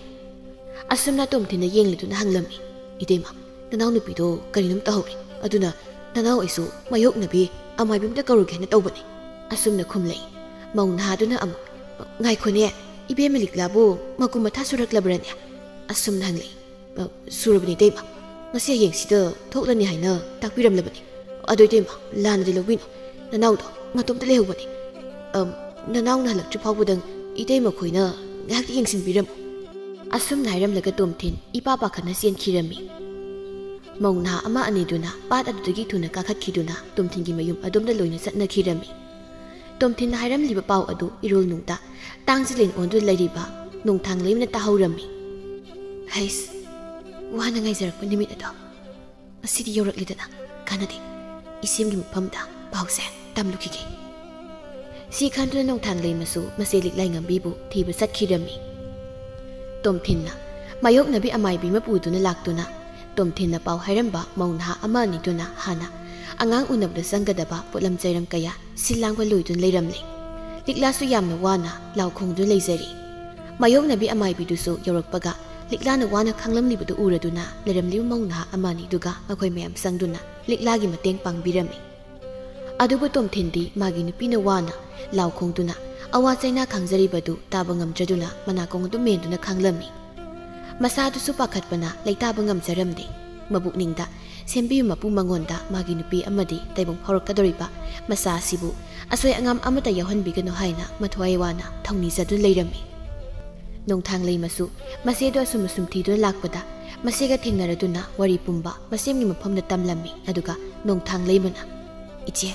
ꯑꯁꯨꯝꯅ ꯇꯣꯝꯊꯤꯟꯅ ꯌꯦꯡꯂꯗꯨꯅ ꯍꯪꯂꯝꯃꯤ꯫ "ꯏꯇꯩꯃ, ꯅꯅꯥꯎꯅꯨꯄꯤꯗꯣ ꯀꯔꯤꯅꯣꯝ ꯇꯧꯍꯧꯔꯦ꯫ ꯑꯗꯨꯅ ꯅꯅꯥꯎ ꯑꯩꯁꯨ ꯃꯥꯌꯣꯛꯅꯕꯤ ꯑꯃꯥꯏꯕꯤ ꯑꯝꯇ ꯀꯧꯔꯨꯒꯦ ꯍꯥꯏꯅ ꯇꯧꯕꯅꯤ"꯫ ꯑꯁꯨꯝꯅ ꯈꯨꯝꯂꯛꯏ꯫ ꯃꯧ ꯅꯍꯥꯗꯨꯅ ꯑꯃꯨꯛ, "ꯉꯥꯏꯈꯣꯅꯦ, ꯏꯕꯦꯝꯃ ꯂꯤꯛꯂꯥꯕꯨ ꯃꯀꯨ ꯃꯊꯥ ꯁꯨꯔꯛꯂꯕ꯭ꯔꯅꯦ?" ꯑꯁꯨꯝꯅ ꯍꯪꯂꯛꯏ꯫ "ꯑ, ꯁꯨꯔꯕꯅꯤ ꯏꯇꯩꯃ꯫ ꯉꯁꯤ ꯍꯌꯦꯡꯁꯤꯗ ꯊꯣꯛꯂꯅꯤ ꯍꯥꯏꯅ ꯇꯥꯛꯄꯤꯔꯝꯂꯕꯅꯤ꯫ ꯑꯗꯣ ꯏꯇꯩꯃ, ꯂꯥꯟꯅꯗꯤ ꯂꯧꯕꯤꯅꯨ꯫ ꯅꯅꯥꯎꯗꯣ ꯃꯇꯣꯝꯇ ꯂꯩꯍꯧꯕꯅꯤ꯫ ꯑꯝ, ꯅꯅꯥꯎꯅ ꯍꯜꯂꯛꯇ꯭ꯔꯤ ꯐꯥꯎꯕꯗꯪ ꯏꯇꯩꯃ ꯈꯣꯏꯅ ꯉꯥꯏꯍꯥꯛꯇꯤ ꯌꯦꯡꯁꯤꯟꯕꯤꯔꯝꯃꯨ"꯫ ꯑꯁꯨꯝꯅ ꯍꯥꯏꯔꯝꯂꯒ ꯇꯣꯝꯊꯤꯟ ꯏꯄꯥ ꯄꯥꯈꯠꯅ ꯆꯦꯟꯈꯤꯔꯝꯃꯤ꯫ ꯃꯧ ꯅꯍꯥ ꯑꯃ ꯑꯅꯤꯗꯨꯅ ꯄꯥꯠ ꯑꯗꯨꯗꯒꯤ ꯊꯨꯅ ꯀꯥꯈꯠꯈꯤꯗꯨꯅ ꯇꯣꯝꯊꯤꯟꯒꯤ ꯃꯌꯨꯝ ꯑꯗꯣꯝꯗ ꯂꯣꯏꯅ ꯆꯠꯅꯈꯤꯔꯝꯃꯤ꯫ ꯇꯣꯝꯊꯤꯟꯅ ꯍꯥꯏꯔꯝꯂꯤꯕ ꯄꯥꯎ ꯑꯗꯨ ꯏꯔꯣꯜ ꯅꯨꯡꯗ ꯇꯥꯡꯖꯂꯦꯟ ꯑꯣꯟꯗꯨꯅ ꯂꯩꯔꯤꯕ ꯅꯣꯡꯊꯥꯡꯂꯩꯃꯅ ꯇꯥꯍꯧꯔꯝꯃꯤ꯫ ꯍꯩꯁ, ꯋꯥꯅ ꯉꯥꯏꯖꯔꯛꯄ ꯅꯨꯃꯤꯠ ꯑꯗꯣ ꯉꯁꯤꯗꯤ ꯌꯧꯔꯛꯂꯤꯗꯅ, ꯀꯥꯟꯅꯗꯦ, ꯏꯁꯤꯡꯒꯤ ꯃꯐꯝꯗ ꯄꯥꯎꯁꯦ ꯇꯝꯂꯨꯈꯤꯒꯦ꯫ ꯁꯤ ꯈꯟꯗꯨꯅ ꯅꯣꯡꯊꯥꯡꯂꯩꯃꯁꯨ ꯃꯆꯦ ꯂꯤꯛꯂꯥꯏꯉꯝꯕꯤꯕꯨ ꯊꯤꯕ ꯆꯠꯈꯤꯔꯝꯃꯤ꯫ ꯇꯣꯝꯊꯤꯟꯅ ꯃꯥꯌꯣꯛꯅꯕꯤ ꯑꯃꯥꯏꯕꯤ ꯑꯃ ꯄꯨꯗꯨꯅ ꯂꯥꯛꯇꯨꯅ ꯇꯣꯝꯊꯤꯟꯅ ꯄꯥꯎ ꯍꯥꯏꯔꯝꯕ ꯃꯧ ꯅꯍꯥ ꯑꯃ ꯑꯅꯤꯗꯨꯅ ꯍꯥꯟꯅ ꯑꯉꯥꯡ ꯎꯅꯕꯗ ꯆꯪꯒꯗꯕ ꯄꯣꯠꯂꯝ ꯆꯩꯔꯝ ꯀꯌꯥ ꯁꯤꯜ ꯂꯥꯡꯕ ꯂꯣꯏꯗꯨꯅ ꯂꯩꯔꯝꯂꯦ꯫ ꯂꯤꯛꯂꯥꯁꯨ ꯌꯥꯝꯅ ꯋꯥꯅ ꯂꯥꯎ ꯈꯣꯡꯗꯨꯅ ꯂꯩꯖꯔꯤ꯫ ꯃꯥꯌꯣꯛꯅꯕꯤ ꯑꯃꯥꯏꯕꯤꯗꯨꯁꯨ ꯌꯧꯔꯛꯄꯒ ꯂꯤꯛꯂꯥꯅ ꯋꯥꯅ ꯈꯥꯡꯂꯝꯂꯤꯕꯗꯨ ꯎꯔꯗꯨꯅ ꯂꯩꯔꯝꯂꯤꯕ ꯃꯧ ꯅꯍꯥ ꯑꯃ ꯑꯅꯤꯗꯨꯒ ꯃꯈꯣꯏ ꯃꯌꯥꯝ ꯆꯪꯗꯨꯅ ꯂꯤꯛꯂꯥꯒꯤ ꯃꯇꯦꯡ ꯄꯥꯡꯕꯤꯔꯝꯃꯤ꯫ ꯑꯗꯨꯕꯨ ꯇꯣꯝꯊꯤꯟꯗꯤ ꯃꯥꯒꯤ ꯅꯨꯄꯤꯅ ꯋꯥꯅ ꯂꯥꯎ ꯈꯣꯡꯗꯨꯅ ꯑꯋꯥ ꯆꯩꯅꯥ ꯈꯥꯡꯖꯔꯤꯕꯗꯨ ꯇꯥꯕ ꯉꯝꯗ꯭ꯔꯗꯨꯅ ꯃꯅꯥꯀꯣꯡ ꯑꯗꯨꯝ ꯃꯦꯟꯗꯨꯅ ꯈꯥꯡꯂꯝꯃꯤ꯫ ꯃꯁꯥꯗꯨꯁꯨ ꯄꯥꯈꯠꯄꯅ ꯂꯩꯇꯥꯕ ꯉꯝꯖꯔꯝꯗꯦ꯫ ꯃꯕꯨꯛꯅꯤꯡꯗ ꯁꯦꯝꯕꯤꯌꯨ ꯃꯄꯨ ꯃꯉꯣꯟꯗ ꯃꯥꯒꯤ ꯅꯨꯄꯤ ꯑꯃꯗꯤ ꯇꯥꯏꯕꯪ ꯐꯥꯎꯔꯛꯀꯗꯧꯔꯤꯕ ꯃꯆꯥ ꯑꯁꯤꯕꯨ ꯑꯁꯣꯏ ꯑꯉꯥꯝ ꯑꯃꯠꯇ ꯌꯥꯎꯍꯟꯕꯤꯒꯅꯨ ꯍꯥꯏꯅ ꯃꯊ꯭ꯋꯥꯏ ꯋꯥꯅ ꯊꯧꯅꯤꯖꯗꯨꯅ ꯂꯩꯔꯝꯃꯤ꯫ ꯅꯣꯡꯊꯥꯡꯂꯩꯃꯁꯨ ꯃꯆꯦꯗꯨ ꯑꯁꯨꯝ ꯑꯁꯨꯝ ꯊꯤꯗꯨꯅ ꯂꯥꯛꯄꯗ ꯃꯆꯦꯒ ꯊꯦꯡꯅꯔꯗꯨꯅ ꯋꯥꯔꯤ ꯄꯨꯝꯕ ꯃꯁꯦꯝꯒꯤ ꯃꯐꯝꯗ ꯇꯝꯂꯝꯃꯤ꯫ ꯑꯗꯨꯒ ꯅꯣꯡꯊꯥꯡꯂꯩꯃꯅ, "ꯏꯆꯦ,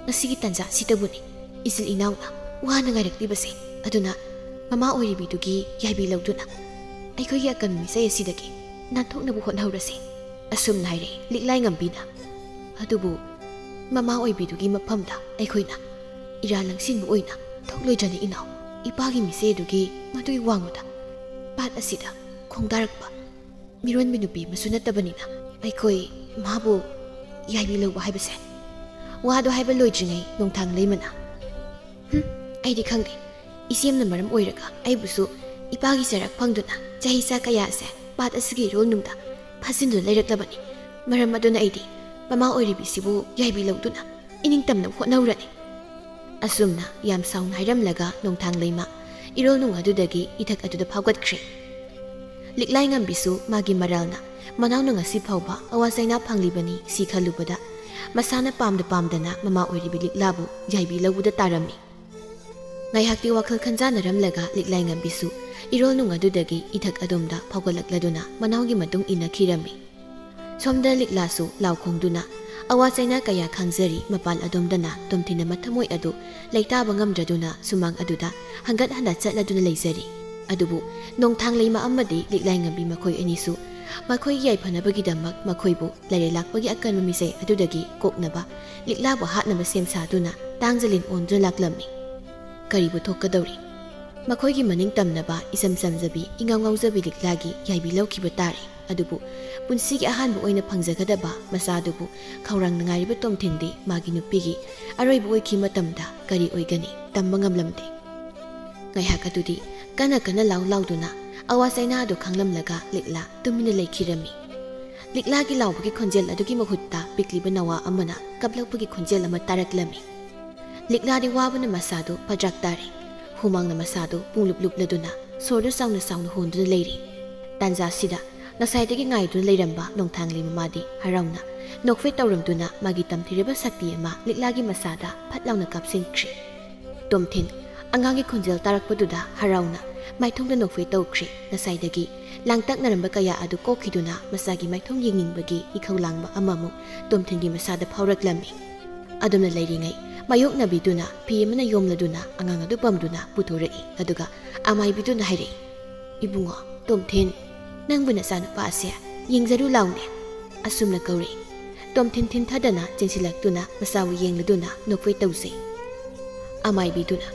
ꯉꯁꯤꯒꯤ ꯇꯟꯖꯥ ꯁꯤꯗꯕꯨꯅꯤ ꯏꯆꯤꯜ ꯏꯅꯥꯎꯅ ꯋꯥꯅ ꯉꯥꯏꯔꯛꯂꯤꯕꯁꯦ꯫ ꯑꯗꯨꯅ ꯃꯃꯥ ꯑꯣꯏꯔꯤꯕꯤꯗꯨꯒꯤ ꯌꯥꯏꯕꯤ ꯂꯧꯗꯨꯅ ꯑꯩꯈꯣꯏꯒꯤ ꯑꯀꯟꯕ ꯃꯤꯆꯩ ꯑꯁꯤꯗꯒꯤ ꯅꯥꯟꯊꯣꯛꯅꯕ ꯍꯣꯠꯅꯍꯧꯔꯁꯤ," ꯑꯁꯨꯝꯅ ꯍꯥꯏꯔꯛꯏ ꯂꯤꯛꯂꯥꯏꯉꯝꯕꯤꯅ꯫ ꯑꯗꯨꯕꯨ ꯃꯃꯥ ꯑꯣꯏꯕꯤꯗꯨꯒꯤ ꯃꯐꯝꯗ ꯑꯩꯈꯣꯏꯅ ꯏꯔꯥ ꯂꯪꯁꯤꯟꯕ ꯑꯣꯏꯅ ꯊꯣꯛꯂꯣꯏꯗ꯭ꯔꯅꯤ ꯏꯅꯥꯎ꯫ ꯏꯄꯥꯒꯤ ꯃꯤꯆꯩ ꯑꯗꯨꯒꯤ ꯃꯗꯨꯒꯤ ꯋꯥꯡꯃꯗ ꯄꯥꯠ ꯑꯁꯤꯗ ꯈꯣꯡꯗꯥꯔꯛꯄ ꯃꯤꯔꯣꯟꯕꯤ ꯅꯨꯄꯤ ꯑꯃꯁꯨ ꯅꯠꯇꯕꯅꯤꯅ ꯑꯩꯈꯣꯏ ꯃꯥꯕꯨ ꯌꯥꯏꯕꯤ ꯂꯧꯕ ꯍꯥꯏꯕꯁꯦ꯫ ꯋꯥꯗꯣ ꯍꯥꯏꯕ ꯂꯣꯏꯗ꯭ꯔꯤꯉꯩ ꯅꯣꯡꯊꯥꯡꯂꯩꯃꯅ, "ꯍꯨꯝ, ꯑꯩꯗꯤ ꯈꯪꯗꯦ꯫ ꯏꯆꯦꯝꯅ ꯃꯔꯝ ꯑꯣꯏꯔꯒ ꯑꯩꯕꯨꯁꯨ ꯏꯄꯥꯒꯤ ꯆꯩꯔꯥꯛ ꯐꯪꯗꯨꯅ ꯆꯍꯤ ꯆꯥ ꯀꯌꯥꯁꯦ ꯄꯥꯠ ꯑꯁꯤꯒꯤ ꯏꯔꯣꯜ ꯅꯨꯡꯗ ꯐꯥꯖꯤꯟꯗꯨꯅ ꯂꯩꯔꯛꯂꯕꯅꯤ꯫ ꯃꯔꯝ ꯑꯗꯨꯅ ꯑꯩꯗꯤ ꯃꯃꯥ ꯑꯣꯏꯔꯤꯕꯤꯁꯤꯕꯨ ꯌꯥꯏꯕꯤ ꯂꯧꯗꯨꯅ ꯏꯅꯤꯡꯇꯝꯅꯕ ꯍꯣꯠꯅꯧꯔꯅꯤ," ꯑꯁꯨꯝꯅ ꯌꯥꯝ ꯁꯥꯎꯅ ꯍꯥꯏꯔꯝꯂꯒ ꯅꯣꯡꯊꯥꯡꯂꯩꯃ ꯏꯔꯣꯜ ꯅꯨꯡ ꯑꯗꯨꯗꯒꯤ ꯏꯊꯛ ꯑꯗꯨꯗ ꯐꯥꯎꯒꯠꯈ꯭ꯔꯦ꯫ ꯂꯤꯛꯂꯥꯏꯉꯝꯕꯤꯁꯨ ꯃꯥꯒꯤ ꯃꯔꯥꯜꯅ ꯃꯅꯥꯎꯅ ꯉꯁꯤ ꯐꯥꯎꯕ ꯑꯋꯥ ꯆꯩꯅꯥ ꯐꯪꯂꯤꯕꯅꯤ ꯁꯤ ꯈꯜꯂꯨꯕꯗ ꯃꯁꯥꯅ ꯄꯥꯝꯗ ꯄꯥꯝꯗꯅ ꯃꯃꯥ ꯑꯣꯏꯔꯤꯕꯤ ꯂꯤꯛꯂꯥꯕꯨ ꯌꯥꯏꯕꯤ ꯂꯧꯕꯗ ꯇꯥꯔꯝꯃꯤ꯫ ꯉꯥꯏꯍꯥꯛꯇꯤ ꯋꯥꯈꯜ ꯈꯟꯖꯥꯅꯔꯝꯂꯒ ꯂꯤꯛꯂꯥꯏꯉꯝꯕꯤꯁꯨ ꯏꯔꯣꯜ ꯅꯨꯡ ꯑꯗꯨꯗꯒꯤ ꯏꯊꯛ ꯑꯗꯣꯝꯗ ꯐꯥꯎꯒꯠꯂꯛꯂꯗꯨꯅ ꯃꯅꯥꯎꯒꯤ ꯃꯇꯨꯡ ꯏꯟꯅꯈꯤꯔꯝꯃꯤ꯫ ꯁꯣꯝꯗ ꯂꯤꯛꯂꯥꯁꯨ ꯂꯥꯎ ꯈꯣꯡꯗꯨꯅ ꯑꯋꯥ ꯆꯩꯅꯥ ꯀꯌꯥ ꯈꯥꯡꯖꯔꯤ ꯃꯄꯥꯟ ꯑꯗꯣꯝꯗꯅ ꯇꯣꯝꯊꯤꯟꯅ ꯃꯊꯃꯣꯏ ꯑꯗꯨ ꯂꯩꯇꯥꯕ ꯉꯝꯗ꯭ꯔꯗꯨꯅ ꯁꯨꯃꯥꯡ ꯑꯗꯨꯗ ꯍꯪꯒꯠ ꯍꯟꯗ ꯆꯠꯂꯗꯨꯅ ꯂꯩꯖꯔꯤ꯫ ꯑꯗꯨꯕꯨ ꯅꯣꯡꯊꯥꯡ ꯂꯩꯃ ꯑꯃꯗꯤ ꯂꯤꯛꯂꯥꯏꯉꯝꯕꯤ ꯃꯈꯣꯏ ꯑꯅꯤꯁꯨ ꯃꯈꯣꯏꯒꯤ ꯌꯥꯏꯐꯅꯕꯒꯤꯗꯃꯛ ꯃꯈꯣꯏꯕꯨ ꯂꯩꯔꯦ ꯂꯥꯛꯄꯒꯤ ꯑꯀꯟꯕ ꯃꯤꯁꯩ ꯑꯗꯨꯗꯒꯤ ꯀꯣꯛꯅꯕ ꯂꯤꯛꯂꯥꯕꯨ ꯍꯥꯠꯅꯕ ꯁꯦꯝ ꯁꯥꯗꯨꯅ ꯇꯥꯡꯖꯂꯤꯟ ꯑꯣꯟꯗꯨꯅ ꯂꯥꯛꯂꯝꯃꯤ꯫ ꯀꯔꯤꯕꯨ ꯊꯣꯛꯀꯗꯧꯔꯤ? ꯃꯈꯣꯏꯒꯤ ꯃꯅꯤꯡ ꯇꯝꯅꯕ ꯏꯆꯝ ꯆꯝꯖꯕꯤ ꯏꯉꯥꯎ ꯉꯥꯎꯖꯕꯤ ꯂꯤꯛꯂꯥꯒꯤ ꯌꯥꯏꯕꯤ ꯂꯧꯈꯤꯕ ꯇꯥꯔꯦ꯫ ꯑꯗꯨꯕꯨ ꯄꯨꯟꯁꯤꯒꯤ ꯑꯍꯥꯟꯕ ꯑꯣꯏꯅ ꯐꯪꯖꯒꯗꯕ ꯃꯆꯥꯗꯨꯕꯨ ꯈꯧꯔꯥꯡꯅ ꯉꯥꯏꯔꯤꯕ ꯇꯣꯝꯊꯤꯟꯗꯤ ꯃꯥꯒꯤ ꯅꯨꯄꯤꯒꯤ ꯑꯔꯣꯏꯕ ꯑꯣꯏꯈꯤ ꯃꯇꯝꯗ ꯀꯔꯤ ꯑꯣꯏꯒꯅꯤ ꯇꯝꯕ ꯉꯝꯂꯝꯗꯦ꯫ ꯉꯥꯏꯍꯥꯛ ꯑꯗꯨꯗꯤ ꯀꯟꯅ ꯀꯟꯅ ꯂꯥꯎ ꯂꯥꯎꯗꯨꯅ ꯑꯋꯥ ꯆꯩꯅꯥ ꯑꯗꯨ ꯈꯥꯡꯂꯝꯂꯒ ꯂꯤꯛꯂꯥ ꯇꯨꯃꯤꯟꯅ ꯂꯩꯈꯤꯔꯝꯃꯤ꯫ ꯂꯤꯛꯂꯥꯒꯤ ꯂꯥꯎꯕꯒꯤ ꯈꯣꯟꯖꯦꯜ ꯑꯗꯨꯒꯤ ꯃꯍꯨꯠꯇ ꯄꯤꯛꯂꯤꯕ ꯅꯋꯥ ꯑꯃꯅ ꯀꯞꯂꯛꯄꯒꯤ ꯈꯣꯟꯖꯦꯜ ꯑꯃ ꯇꯥꯔꯛꯂꯝꯃꯤ꯫ ꯂꯤꯛꯂꯥꯗꯤ ꯋꯥꯕꯅ ꯃꯁꯥꯗꯨ ꯄꯗ꯭ꯔꯥꯛ ꯇꯥꯔꯦ꯫ ꯍꯨꯃꯥꯡꯅ ꯃꯁꯥꯗꯨ ꯄꯨꯡꯂꯨꯞ ꯂꯨꯞꯂꯗꯨꯅ ꯁꯣꯔꯗꯨ ꯆꯥꯎꯅ ꯆꯥꯎꯅ ꯍꯣꯟꯗꯨꯅ ꯂꯩꯔꯤ꯫ ꯇꯥꯟꯖꯥꯁꯤꯗ ꯉꯁꯥꯏꯗꯒꯤ ꯉꯥꯏꯗꯨꯅ ꯂꯩꯔꯝꯕ ꯅꯣꯡꯊꯥꯡꯂꯩ ꯃꯃꯥꯗꯤ ꯍꯔꯥꯎꯅ ꯅꯣꯛꯐꯦꯠ ꯇꯧꯔꯝꯗꯨꯅ ꯃꯥꯒꯤ ꯇꯝꯊꯤꯔꯕ ꯁꯛꯇꯤ ꯑꯃ ꯂꯤꯛꯂꯥꯒꯤ ꯃꯁꯥꯗ ꯐꯠ ꯂꯥꯎꯅ ꯀꯥꯞꯁꯤꯟꯈ꯭ꯔꯦ꯫ ꯇꯣꯝꯊꯤꯟ ꯑꯉꯥꯡꯒꯤ ꯈꯣꯟꯖꯦꯜ ꯇꯥꯔꯛꯄꯗꯨꯗ ꯍꯔꯥꯎꯅ ꯃꯥꯏꯊꯣꯡꯗ ꯅꯣꯛꯐꯦꯠ ꯇꯧꯈ꯭ꯔꯦ꯫ ꯉꯁꯥꯏꯗꯒꯤ ꯂꯥꯡꯇꯛꯅꯔꯝꯕ ꯀꯌꯥ ꯑꯗꯨ ꯀꯣꯛꯈꯤꯗꯨꯅ ꯃꯁꯥꯒꯤ ꯃꯥꯏꯊꯣꯡ ꯌꯦꯡꯅꯤꯡꯕꯒꯤ ꯏꯈꯧ ꯂꯥꯡꯕ ꯑꯃꯃꯨꯛ ꯇꯣꯝꯊꯤꯟꯒꯤ ꯃꯁꯥꯗ ꯐꯥꯎꯔꯛꯂꯝꯃꯤ꯫ ꯑꯗꯨꯝꯅ ꯂꯩꯔꯤꯉꯩ ꯃꯥꯌꯣꯛꯅꯕꯤꯗꯨꯅ ꯐꯤ ꯑꯃꯅ ꯌꯣꯝꯂꯗꯨꯅ ꯑꯉꯥꯡ ꯑꯗꯨ ꯄꯝꯗꯨꯅ ꯄꯨꯊꯣꯔꯛꯏ꯫ ꯑꯗꯨꯒ ꯑꯃꯥꯏꯕꯤꯗꯨꯅ ꯍꯥꯏꯔꯛꯏ, "ꯏꯕꯨꯡꯉꯣ, ꯇꯣꯝꯊꯤꯟ, ꯅꯪꯕꯨ ꯅꯆꯥꯅꯨꯄꯥ ꯑꯁꯦ ꯌꯦꯡꯖꯔꯨ ꯂꯥꯎꯅꯦ"꯫ ꯑꯁꯨꯝꯅ ꯀꯧꯔꯛꯏ꯫ ꯇꯣꯝꯊꯤꯟ ꯊꯤꯟꯊꯗꯅ ꯆꯦꯟꯁꯤꯜꯂꯛꯇꯨꯅ ꯃꯆꯥꯕꯨ ꯌꯦꯡꯂꯗꯨꯅ ꯅꯣꯛꯐꯦꯠ ꯇꯧꯖꯩ꯫ ꯑꯃꯥꯏꯕꯤꯗꯨꯅ,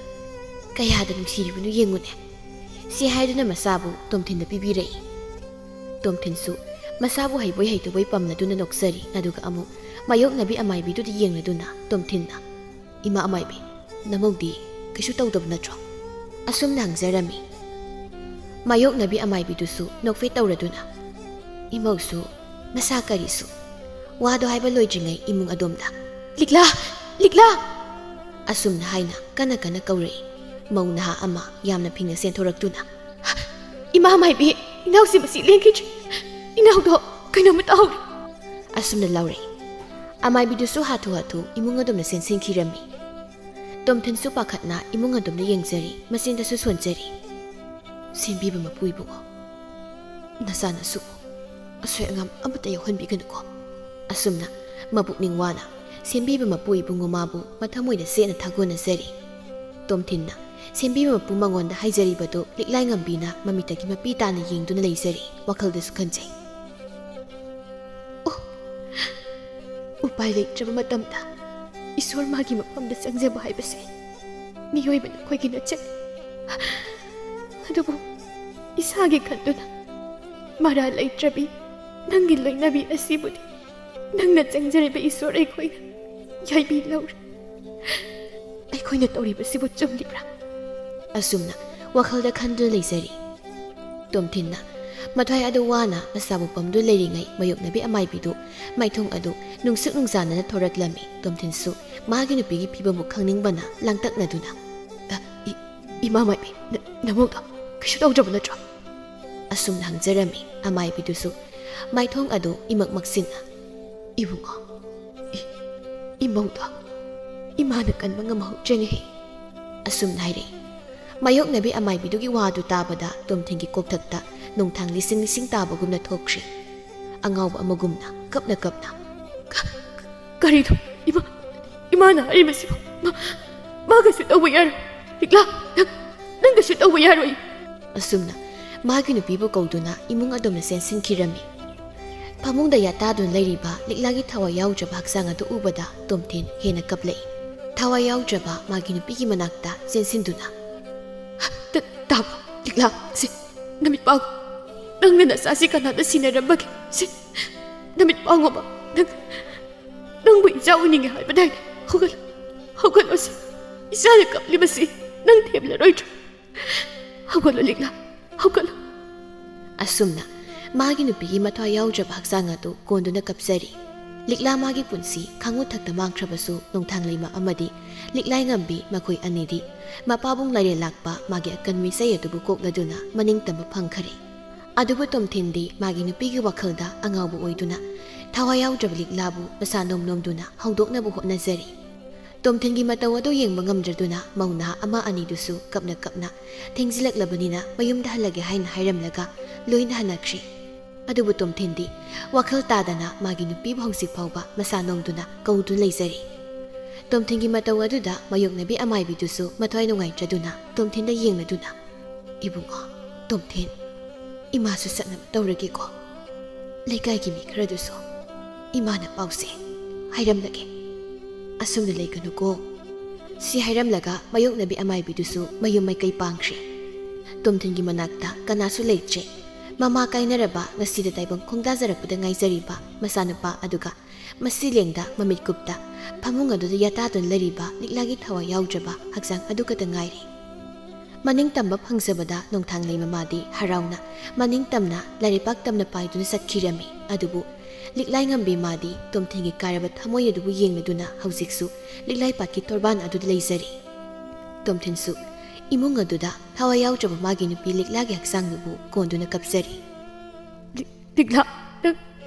"ꯀꯌꯥꯗ ꯅꯨꯡꯁꯤꯔꯤꯕꯅꯣ ꯌꯦꯡꯉꯨꯅꯦ"꯫ ꯁꯤ ꯍꯥꯏꯗꯨꯅ ꯃꯆꯥꯕꯨ ꯇꯣꯝꯊꯤꯟꯗ ꯄꯤꯕꯤꯔꯛꯏ꯫ ꯇꯣꯝꯊꯤꯟꯁꯨ ꯃꯆꯥꯕꯨ ꯍꯩꯕꯣꯏ ꯍꯩꯇꯕꯣꯏ ꯄꯝꯂꯗꯨꯅ ꯅꯣꯛꯆꯔꯤ꯫ ꯑꯗꯨꯒ ꯑꯃꯨꯛ ꯃꯥꯌꯣꯛꯅꯕꯤ ꯑꯃꯥꯏꯕꯤꯗꯨꯗ ꯌꯦꯡꯂꯗꯨꯅ ꯇꯣꯝꯊꯤꯟꯅ, "ꯏꯃꯥ ꯑꯃꯥꯏꯕꯤ, ꯅꯃꯧꯗꯤ ꯀꯩꯁꯨ ꯇꯧꯗꯕ ꯅꯠꯇ꯭ꯔꯣ?" ꯑꯁꯨꯝꯅ ꯍꯪꯖꯔꯝꯃꯤ꯫ ꯃꯥꯌꯣꯛꯅꯕꯤ ꯑꯃꯥꯏꯕꯤꯗꯨꯁꯨ ꯅꯣꯛꯐꯦꯠ ꯇꯧꯔꯗꯨꯅ, "ꯏꯃꯧꯁꯨ ꯃꯁꯥ ꯀꯔꯤꯁꯨ"꯫ ꯋꯥꯗꯣ ꯍꯥꯏꯕ ꯂꯣꯏꯗ꯭ꯔꯤꯉꯩ ꯏꯃꯨꯡ ꯑꯗꯣꯝꯗ, "ꯂꯤꯛꯂꯥ! ꯂꯤꯛꯂꯥ!" ꯑꯁꯨꯝꯅ ꯍꯥꯏꯅ ꯀꯟꯅ ꯀꯟꯅ ꯀꯧꯔꯛꯏ꯫ ꯃꯧ ꯅꯍꯥ ꯑꯃ ꯌꯥꯝꯅ ꯐꯤꯡꯅ ꯆꯦꯟꯊꯣꯔꯛꯇꯨꯅ, "ꯏꯃꯥ ꯃꯥꯏꯕꯤ, ꯏꯅꯥꯎꯁꯤ ꯃꯁꯤ ꯂꯦꯡꯈꯤꯗ꯭ꯔꯦ꯫ ꯏꯅꯥꯎꯗꯣ ꯀꯩꯅꯣꯝꯃ ꯇꯧꯍꯧꯔꯦ"꯫ ꯑꯁꯨꯝꯅ ꯂꯥꯎꯔꯛꯏ꯫ ꯑꯃꯥꯏꯕꯤꯗꯨꯁꯨ ꯍꯥꯊꯨ ꯍꯥꯊꯨ ꯏꯃꯨꯡ ꯑꯗꯣꯝꯗ ꯆꯦꯟꯁꯤꯟꯈꯤꯔꯝꯃꯤ꯫ ꯇꯣꯝꯊꯤꯟꯁꯨ ꯄꯥꯈꯠꯅ ꯏꯃꯨꯡ ꯑꯗꯣꯝꯗ ꯌꯦꯡꯖꯔꯤ, ꯃꯆꯤꯟꯗꯁꯨ ꯁꯣꯟꯖꯔꯤ꯫ "ꯁꯦꯝꯕꯤꯕ ꯃꯄꯨ ꯏꯕꯨꯡꯉꯣ, ꯅꯆꯥꯅꯁꯨ ꯑꯁꯣꯏ ꯑꯉꯥꯝ ꯑꯃꯠꯇ ꯌꯥꯎꯍꯟꯕꯤꯒꯅꯨꯀꯣ"꯫ ꯑꯁꯨꯝꯅ ꯃꯄꯨꯛꯅꯤꯡ ꯋꯥꯅ ꯁꯦꯝꯕꯤꯕ ꯃꯄꯨ ꯏꯕꯨꯡꯉꯣ ꯃꯥꯕꯨ ꯃꯊꯃꯣꯏꯗ ꯆꯦꯠꯅ ꯊꯥꯒꯣꯟꯅꯖꯔꯤ꯫ ꯇꯣꯝꯊꯤꯟꯅ ꯁꯦꯝꯕꯤꯕ ꯃꯄꯨ ꯃꯉꯣꯟꯗ ꯍꯥꯏꯖꯔꯤꯕꯗꯨ ꯂꯤꯛꯂꯥꯏꯉꯝꯕꯤꯅ ꯃꯃꯤꯠꯇꯒꯤ ꯃꯄꯤ ꯇꯥꯅ ꯌꯦꯡꯗꯨꯅ ꯂꯩꯖꯔꯤ, ꯋꯥꯈꯜꯗꯁꯨ ꯈꯟꯖꯩ꯫ ꯑꯣ, ꯎꯄꯥꯏ ꯂꯩꯇ꯭ꯔꯕ ꯃꯇꯝꯗ ꯏꯁꯣꯔ ꯃꯥꯒꯤ ꯃꯐꯝꯗ ꯆꯪꯖꯕ ꯍꯥꯏꯕꯁꯦ ꯃꯤꯑꯣꯏꯕꯅ ꯑꯩꯈꯣꯏꯒꯤ ꯅꯆꯠ꯫ ꯑꯗꯨꯕꯨ ꯏꯁꯥꯒꯤ ꯈꯟꯗꯨꯅ ꯃꯔꯥ ꯂꯩꯇ꯭ꯔꯕꯤ ꯅꯪꯒꯤ ꯂꯣꯏꯅꯕꯤ ꯑꯁꯤꯕꯨꯗꯤ ꯅꯪꯅ ꯆꯪꯖꯔꯤꯕ ꯏꯁꯣꯔ ꯑꯩꯈꯣꯏꯅ ꯌꯥꯏꯕꯤ ꯂꯧꯔꯦ꯫ ꯑꯩꯈꯣꯏꯅ ꯇꯧꯔꯤꯕꯁꯤꯕꯨ ꯆꯨꯝꯂꯤꯕ꯭ꯔꯥ? ꯑꯁꯨꯝꯅ ꯋꯥꯈꯜꯗ ꯈꯟꯗꯨꯅ ꯂꯩꯖꯔꯤ꯫ ꯇꯣꯝꯊꯤꯟꯅ ꯃꯊ꯭ꯋꯥꯏ ꯑꯗꯨ ꯋꯥꯅ ꯃꯁꯥꯕꯨ ꯄꯝꯗꯨꯅ ꯂꯩꯔꯤꯉꯩ ꯃꯥꯌꯣꯛꯅꯕꯤ ꯑꯃꯥꯏꯕꯤꯗꯨ ꯃꯥꯏꯊꯣꯡ ꯑꯗꯨ ꯅꯨꯡꯁꯨꯛ ꯅꯨꯡꯖꯥꯅꯅ ꯊꯣꯔꯛꯂꯝꯃꯤ꯫ ꯇꯣꯝꯊꯤꯟꯁꯨ ꯃꯥꯒꯤ ꯅꯨꯄꯤꯒꯤ ꯐꯤꯕꯝꯕꯨ ꯈꯪꯅꯤꯡꯕꯅ ꯂꯥꯡꯇꯛꯅꯗꯨꯅ, "ꯑ, ꯏ-, ꯏꯃꯥ ꯃꯥꯏꯕꯤ, ꯅ-, ꯅꯃꯧꯗꯣ ꯀꯩꯁꯨ ꯇꯧꯗ꯭ꯔꯕ ꯅꯠꯇ꯭ꯔꯣ?" ꯑꯁꯨꯝꯅ ꯍꯪꯖꯔꯝꯃꯤ꯫ ꯑꯃꯥꯏꯕꯤꯗꯨꯁꯨ ꯃꯥꯏꯊꯣꯡ ꯑꯗꯨ ꯏꯃꯛ ꯃꯛꯁꯤꯟꯅ, "ꯏꯕꯨꯡꯉꯣ, ꯏ-, ꯏꯃꯧꯗꯣ ꯏꯃꯥꯅ ꯀꯟꯕ ꯉꯝꯍꯧꯗ꯭ꯔꯦꯅꯦꯍꯦ," ꯑꯁꯨꯝꯅ ꯍꯥꯏꯔꯛꯏ꯫ ꯃꯥꯌꯣꯛꯅꯕꯤ ꯑꯃꯥꯏꯕꯤꯗꯨꯒꯤ ꯋꯥꯗꯨ ꯇꯥꯕꯗ ꯇꯣꯝꯊꯤꯟꯒꯤ ꯀꯣꯛꯊꯛꯇ ꯅꯣꯡꯊꯥꯡ ꯂꯤꯁꯤꯡ ꯂꯤꯁꯤꯡ ꯇꯥꯕꯒꯨꯝꯅ ꯊꯣꯛꯈ꯭ꯔꯤ꯫ ꯑꯉꯥꯎꯕ ꯑꯃꯒꯨꯝꯅ ꯀꯞꯅ ꯀꯞꯅ, "ꯀ-, ꯀ-, ꯀꯔꯤꯅꯣ? ꯏꯃꯥ, ꯏꯃꯥꯅ ꯍꯥꯏꯔꯤꯕꯁꯤꯕꯨ? ꯃꯥ, ꯃꯥ ꯀꯩꯁꯨ ꯇꯧꯕ ꯌꯥꯔꯣꯏ꯫ ꯂꯤꯛꯂꯥ, ꯅꯪ, ꯅꯪ ꯀꯩꯁꯨ ꯇꯧꯕ ꯌꯥꯔꯣꯏ꯫" ꯑꯁꯨꯝꯅ ꯃꯥꯒꯤ ꯅꯨꯄꯤꯕꯨ ꯀꯧꯗꯨꯅ ꯏꯃꯨꯡ ꯑꯗꯣꯝꯗ ꯆꯦꯟꯁꯤꯟꯈꯤꯔꯝꯃꯤ꯫ ꯐꯃꯨꯡꯗ ꯌꯥꯇꯥꯗꯨꯅ ꯂꯩꯔꯤꯕ ꯂꯤꯛꯂꯥꯒꯤ ꯊꯋꯥꯏ ꯌꯥꯎꯗ꯭ꯔꯕ ꯍꯛꯆꯥꯡ ꯑꯗꯨ ꯎꯕꯗ ꯇꯣꯝꯊꯤꯟ ꯍꯦꯟꯅ ꯀꯞꯂꯛꯏ꯫ ꯊꯋꯥꯏ ꯌꯥꯎꯗ꯭ꯔꯕ ꯃꯥꯒꯤ ꯅꯨꯄꯤꯒꯤ ꯃꯅꯥꯛꯇ ꯆꯦꯟꯁꯤꯟꯗꯨꯅ, "ꯇ-, ꯇꯥꯕ꯭ꯔꯣ, ꯂꯤꯛꯂꯥ? ꯁꯤ, ꯅꯃꯤꯠ ꯄꯥꯡꯉꯨ꯫ ꯅꯪꯅ ꯅꯆꯥꯁꯤ ꯀꯅꯥꯗ ꯁꯤꯟꯅꯔꯝꯕꯒꯦ? ꯁꯤ, ꯅꯃꯤꯠ ꯄꯥꯡꯉꯣꯕ꯫ ꯅꯪ, ꯅꯪꯕꯨ ꯏꯆꯥ ꯎꯅꯤꯡꯉꯦ ꯍꯥꯏꯕꯗꯥꯏꯅꯦ? ꯍꯧꯒꯠꯂꯣ, ꯍꯧꯒꯠꯂꯣ ꯁꯤ꯫ ꯏꯆꯥꯅ ꯀꯞꯂꯤꯕꯁꯤ ꯅꯪ ꯊꯦꯝꯂꯔꯣꯏꯗ꯭ꯔꯣ? ꯍꯧꯒꯠꯂꯣ ꯂꯤꯛꯂꯥ, ꯍꯧꯒꯠꯂꯣ꯫" ꯑꯁꯨꯝꯅ ꯃꯥꯒꯤ ꯅꯨꯄꯤꯒꯤ ꯃꯊ꯭ꯋꯥꯏ ꯌꯥꯎꯗ꯭ꯔꯕ ꯍꯛꯆꯥꯡ ꯑꯗꯨ ꯀꯣꯟꯗꯨꯅ ꯀꯞꯆꯔꯤ꯫ ꯂꯤꯛꯂꯥ ꯃꯥꯒꯤ ꯄꯨꯟꯁꯤ ꯈꯥꯉꯨ ꯊꯛꯇ ꯃꯥꯡꯈ꯭ꯔꯕꯁꯨ ꯅꯣꯡꯊꯥꯡꯂꯩꯃ ꯑꯃꯗꯤ ꯂꯤꯛꯂꯥꯏꯉꯝꯕꯤ ꯃꯈꯣꯏ ꯑꯅꯤꯗꯤ ꯃꯄꯥꯕꯨꯡ ꯂꯥꯏꯔꯦꯜ ꯂꯥꯛꯄ ꯃꯥꯒꯤ ꯑꯀꯟ ꯃꯤꯆꯩ ꯑꯗꯨꯕꯨ ꯀꯣꯛꯂꯗꯨꯅ ꯃꯅꯤꯡ ꯇꯝꯕ ꯐꯪꯈꯔꯦ꯫ ꯑꯗꯨꯕꯨ ꯇꯣꯝꯊꯤꯟꯗꯤ ꯃꯥꯒꯤ ꯅꯨꯄꯤꯒꯤ ꯋꯥꯈꯜꯗ ꯑꯉꯥꯎꯕ ꯑꯣꯏꯗꯨꯅ ꯊꯋꯥꯏ ꯌꯥꯎꯗ꯭ꯔꯕ ꯂꯤꯛꯂꯥꯕꯨ ꯃꯁꯥ ꯅꯣꯝ ꯅꯣꯝꯗꯨꯅ ꯍꯧꯗꯣꯛꯅꯕ ꯍꯣꯠꯅꯖꯔꯤ꯫ ꯇꯣꯝꯊꯤꯟꯒꯤ ꯃꯇꯧ ꯑꯗꯨ ꯌꯦꯡꯕ ꯉꯝꯗ꯭ꯔꯗꯨꯅ ꯃꯧ ꯅꯍꯥ ꯑꯃ ꯑꯅꯤꯗꯨꯁꯨ ꯀꯞꯅ ꯀꯞꯅ ꯊꯦꯡꯖꯤꯜꯂꯛꯂꯕꯅꯤꯅ ꯃꯌꯨꯝꯗ ꯍꯜꯂꯒꯦ ꯍꯥꯏꯅ ꯍꯥꯏꯔꯝꯂꯒ ꯂꯣꯏꯅ ꯍꯜꯂꯛꯈ꯭ꯔꯦ꯫ ꯑꯗꯨꯕꯨ ꯇꯣꯝꯊꯤꯟꯗꯤ ꯋꯥꯈꯜ ꯇꯥꯗꯅ ꯃꯥꯒꯤ ꯅꯨꯄꯤꯕꯨ ꯍꯧꯖꯤꯛ ꯐꯥꯎꯕ ꯃꯁꯥ ꯅꯣꯡꯗꯨꯅ ꯀꯧꯗꯨꯅ ꯂꯩꯖꯔꯤ꯫ ꯇꯣꯝꯊꯤꯟꯒꯤ ꯃꯇꯧ ꯑꯗꯨꯗ ꯃꯥꯌꯣꯛꯅꯕꯤ ꯑꯃꯥꯏꯕꯤꯗꯨꯁꯨ ꯃꯊ꯭ꯋꯥꯏ ꯅꯨꯡꯉꯥꯏꯇ꯭ꯔꯗꯨꯅ ꯇꯣꯝꯊꯤꯟꯗ ꯌꯦꯡꯂꯗꯨꯅ, "ꯏꯕꯨꯡꯉꯣ, ꯇꯣꯝꯊꯤꯟ, ꯏꯃꯥꯁꯨ ꯆꯠꯅꯕ ꯇꯧꯔꯒꯦꯀꯣ꯫ ꯂꯩꯀꯥꯏꯒꯤ ꯃꯤ ꯈꯔꯗꯨꯁꯨ ꯏꯃꯥꯅ ꯄꯥꯎꯁꯦ ꯍꯥꯏꯔꯝꯂꯒꯦ꯫ ꯑꯁꯨꯝꯅ ꯂꯩꯒꯅꯨꯀꯣ"꯫ ꯁꯤ ꯍꯥꯏꯔꯝꯂꯒ ꯃꯥꯌꯣꯛꯅꯕꯤ ꯑꯃꯥꯏꯕꯤꯗꯨꯁꯨ ꯃꯌꯨꯝ ꯃꯥꯏꯀꯩ ꯄꯥꯡꯈ꯭ꯔꯦ꯫ ꯇꯣꯝꯊꯤꯟꯒꯤ ꯃꯅꯥꯛꯇ ꯀꯅꯥꯁꯨ ꯂꯩꯇ꯭ꯔꯦ꯫ ꯃꯃꯥ ꯀꯥꯏꯅꯔꯕ, ꯉꯁꯤꯗ ꯇꯥꯏꯕꯪ ꯈꯣꯡꯗꯥꯖꯔꯛꯄꯗ ꯉꯥꯏꯖꯔꯤꯕ ꯃꯆꯥꯅꯨꯄꯥ ꯑꯗꯨꯒ ꯃꯁꯤ ꯂꯦꯡꯗ ꯃꯃꯤꯠ ꯀꯨꯞꯇ ꯐꯃꯨꯡ ꯑꯗꯨꯗ ꯌꯥꯇꯥꯗꯨꯅ ꯂꯩꯔꯤꯕ ꯂꯤꯛꯂꯥꯒꯤ ꯊꯋꯥꯏ ꯌꯥꯎꯗ꯭ꯔꯕ ꯍꯛꯆꯥꯡ ꯑꯗꯨ ꯈꯛꯇ ꯉꯥꯏꯔꯦ꯫ ꯃꯅꯤꯡ ꯇꯝꯕ ꯐꯪꯖꯕꯗ ꯅꯣꯡꯊꯥꯡꯂꯩ ꯃꯃꯥꯗꯤ ꯍꯔꯥꯎꯅ ꯃꯅꯤꯡ ꯇꯝꯅ ꯂꯥꯏꯔꯩꯄꯥꯛ ꯇꯝꯅ ꯄꯥꯏꯗꯨꯅ ꯆꯠꯈꯤꯔꯝꯃꯤ꯫ ꯑꯗꯨꯕꯨ ꯂꯤꯛꯂꯥꯏꯉꯝꯕꯤ ꯃꯥꯗꯤ ꯇꯣꯝꯊꯤꯟꯒꯤ ꯀꯥꯏꯔꯕ ꯊꯃꯣꯏ ꯑꯗꯨꯕꯨ ꯌꯦꯡꯂꯗꯨꯅ ꯍꯧꯖꯤꯛꯁꯨ ꯂꯤꯛꯂꯥꯏ ꯄꯥꯠꯀꯤ ꯇꯣꯔꯕꯥꯟ ꯑꯗꯨꯗ ꯂꯩꯖꯔꯤ꯫ ꯇꯣꯝꯊꯤꯟꯁꯨ ꯏꯃꯨꯡ ꯑꯗꯨꯗ ꯊꯋꯥꯏ ꯌꯥꯎꯗ꯭ꯔꯕ ꯃꯥꯒꯤ ꯅꯨꯄꯤ ꯂꯤꯛꯂꯥꯒꯤ ꯍꯛꯆꯥꯡꯗꯨꯕꯨ ꯀꯣꯟꯗꯨꯅ ꯀꯞꯆꯔꯤ꯫ "ꯂꯤꯛꯂꯥ, ꯅꯪ,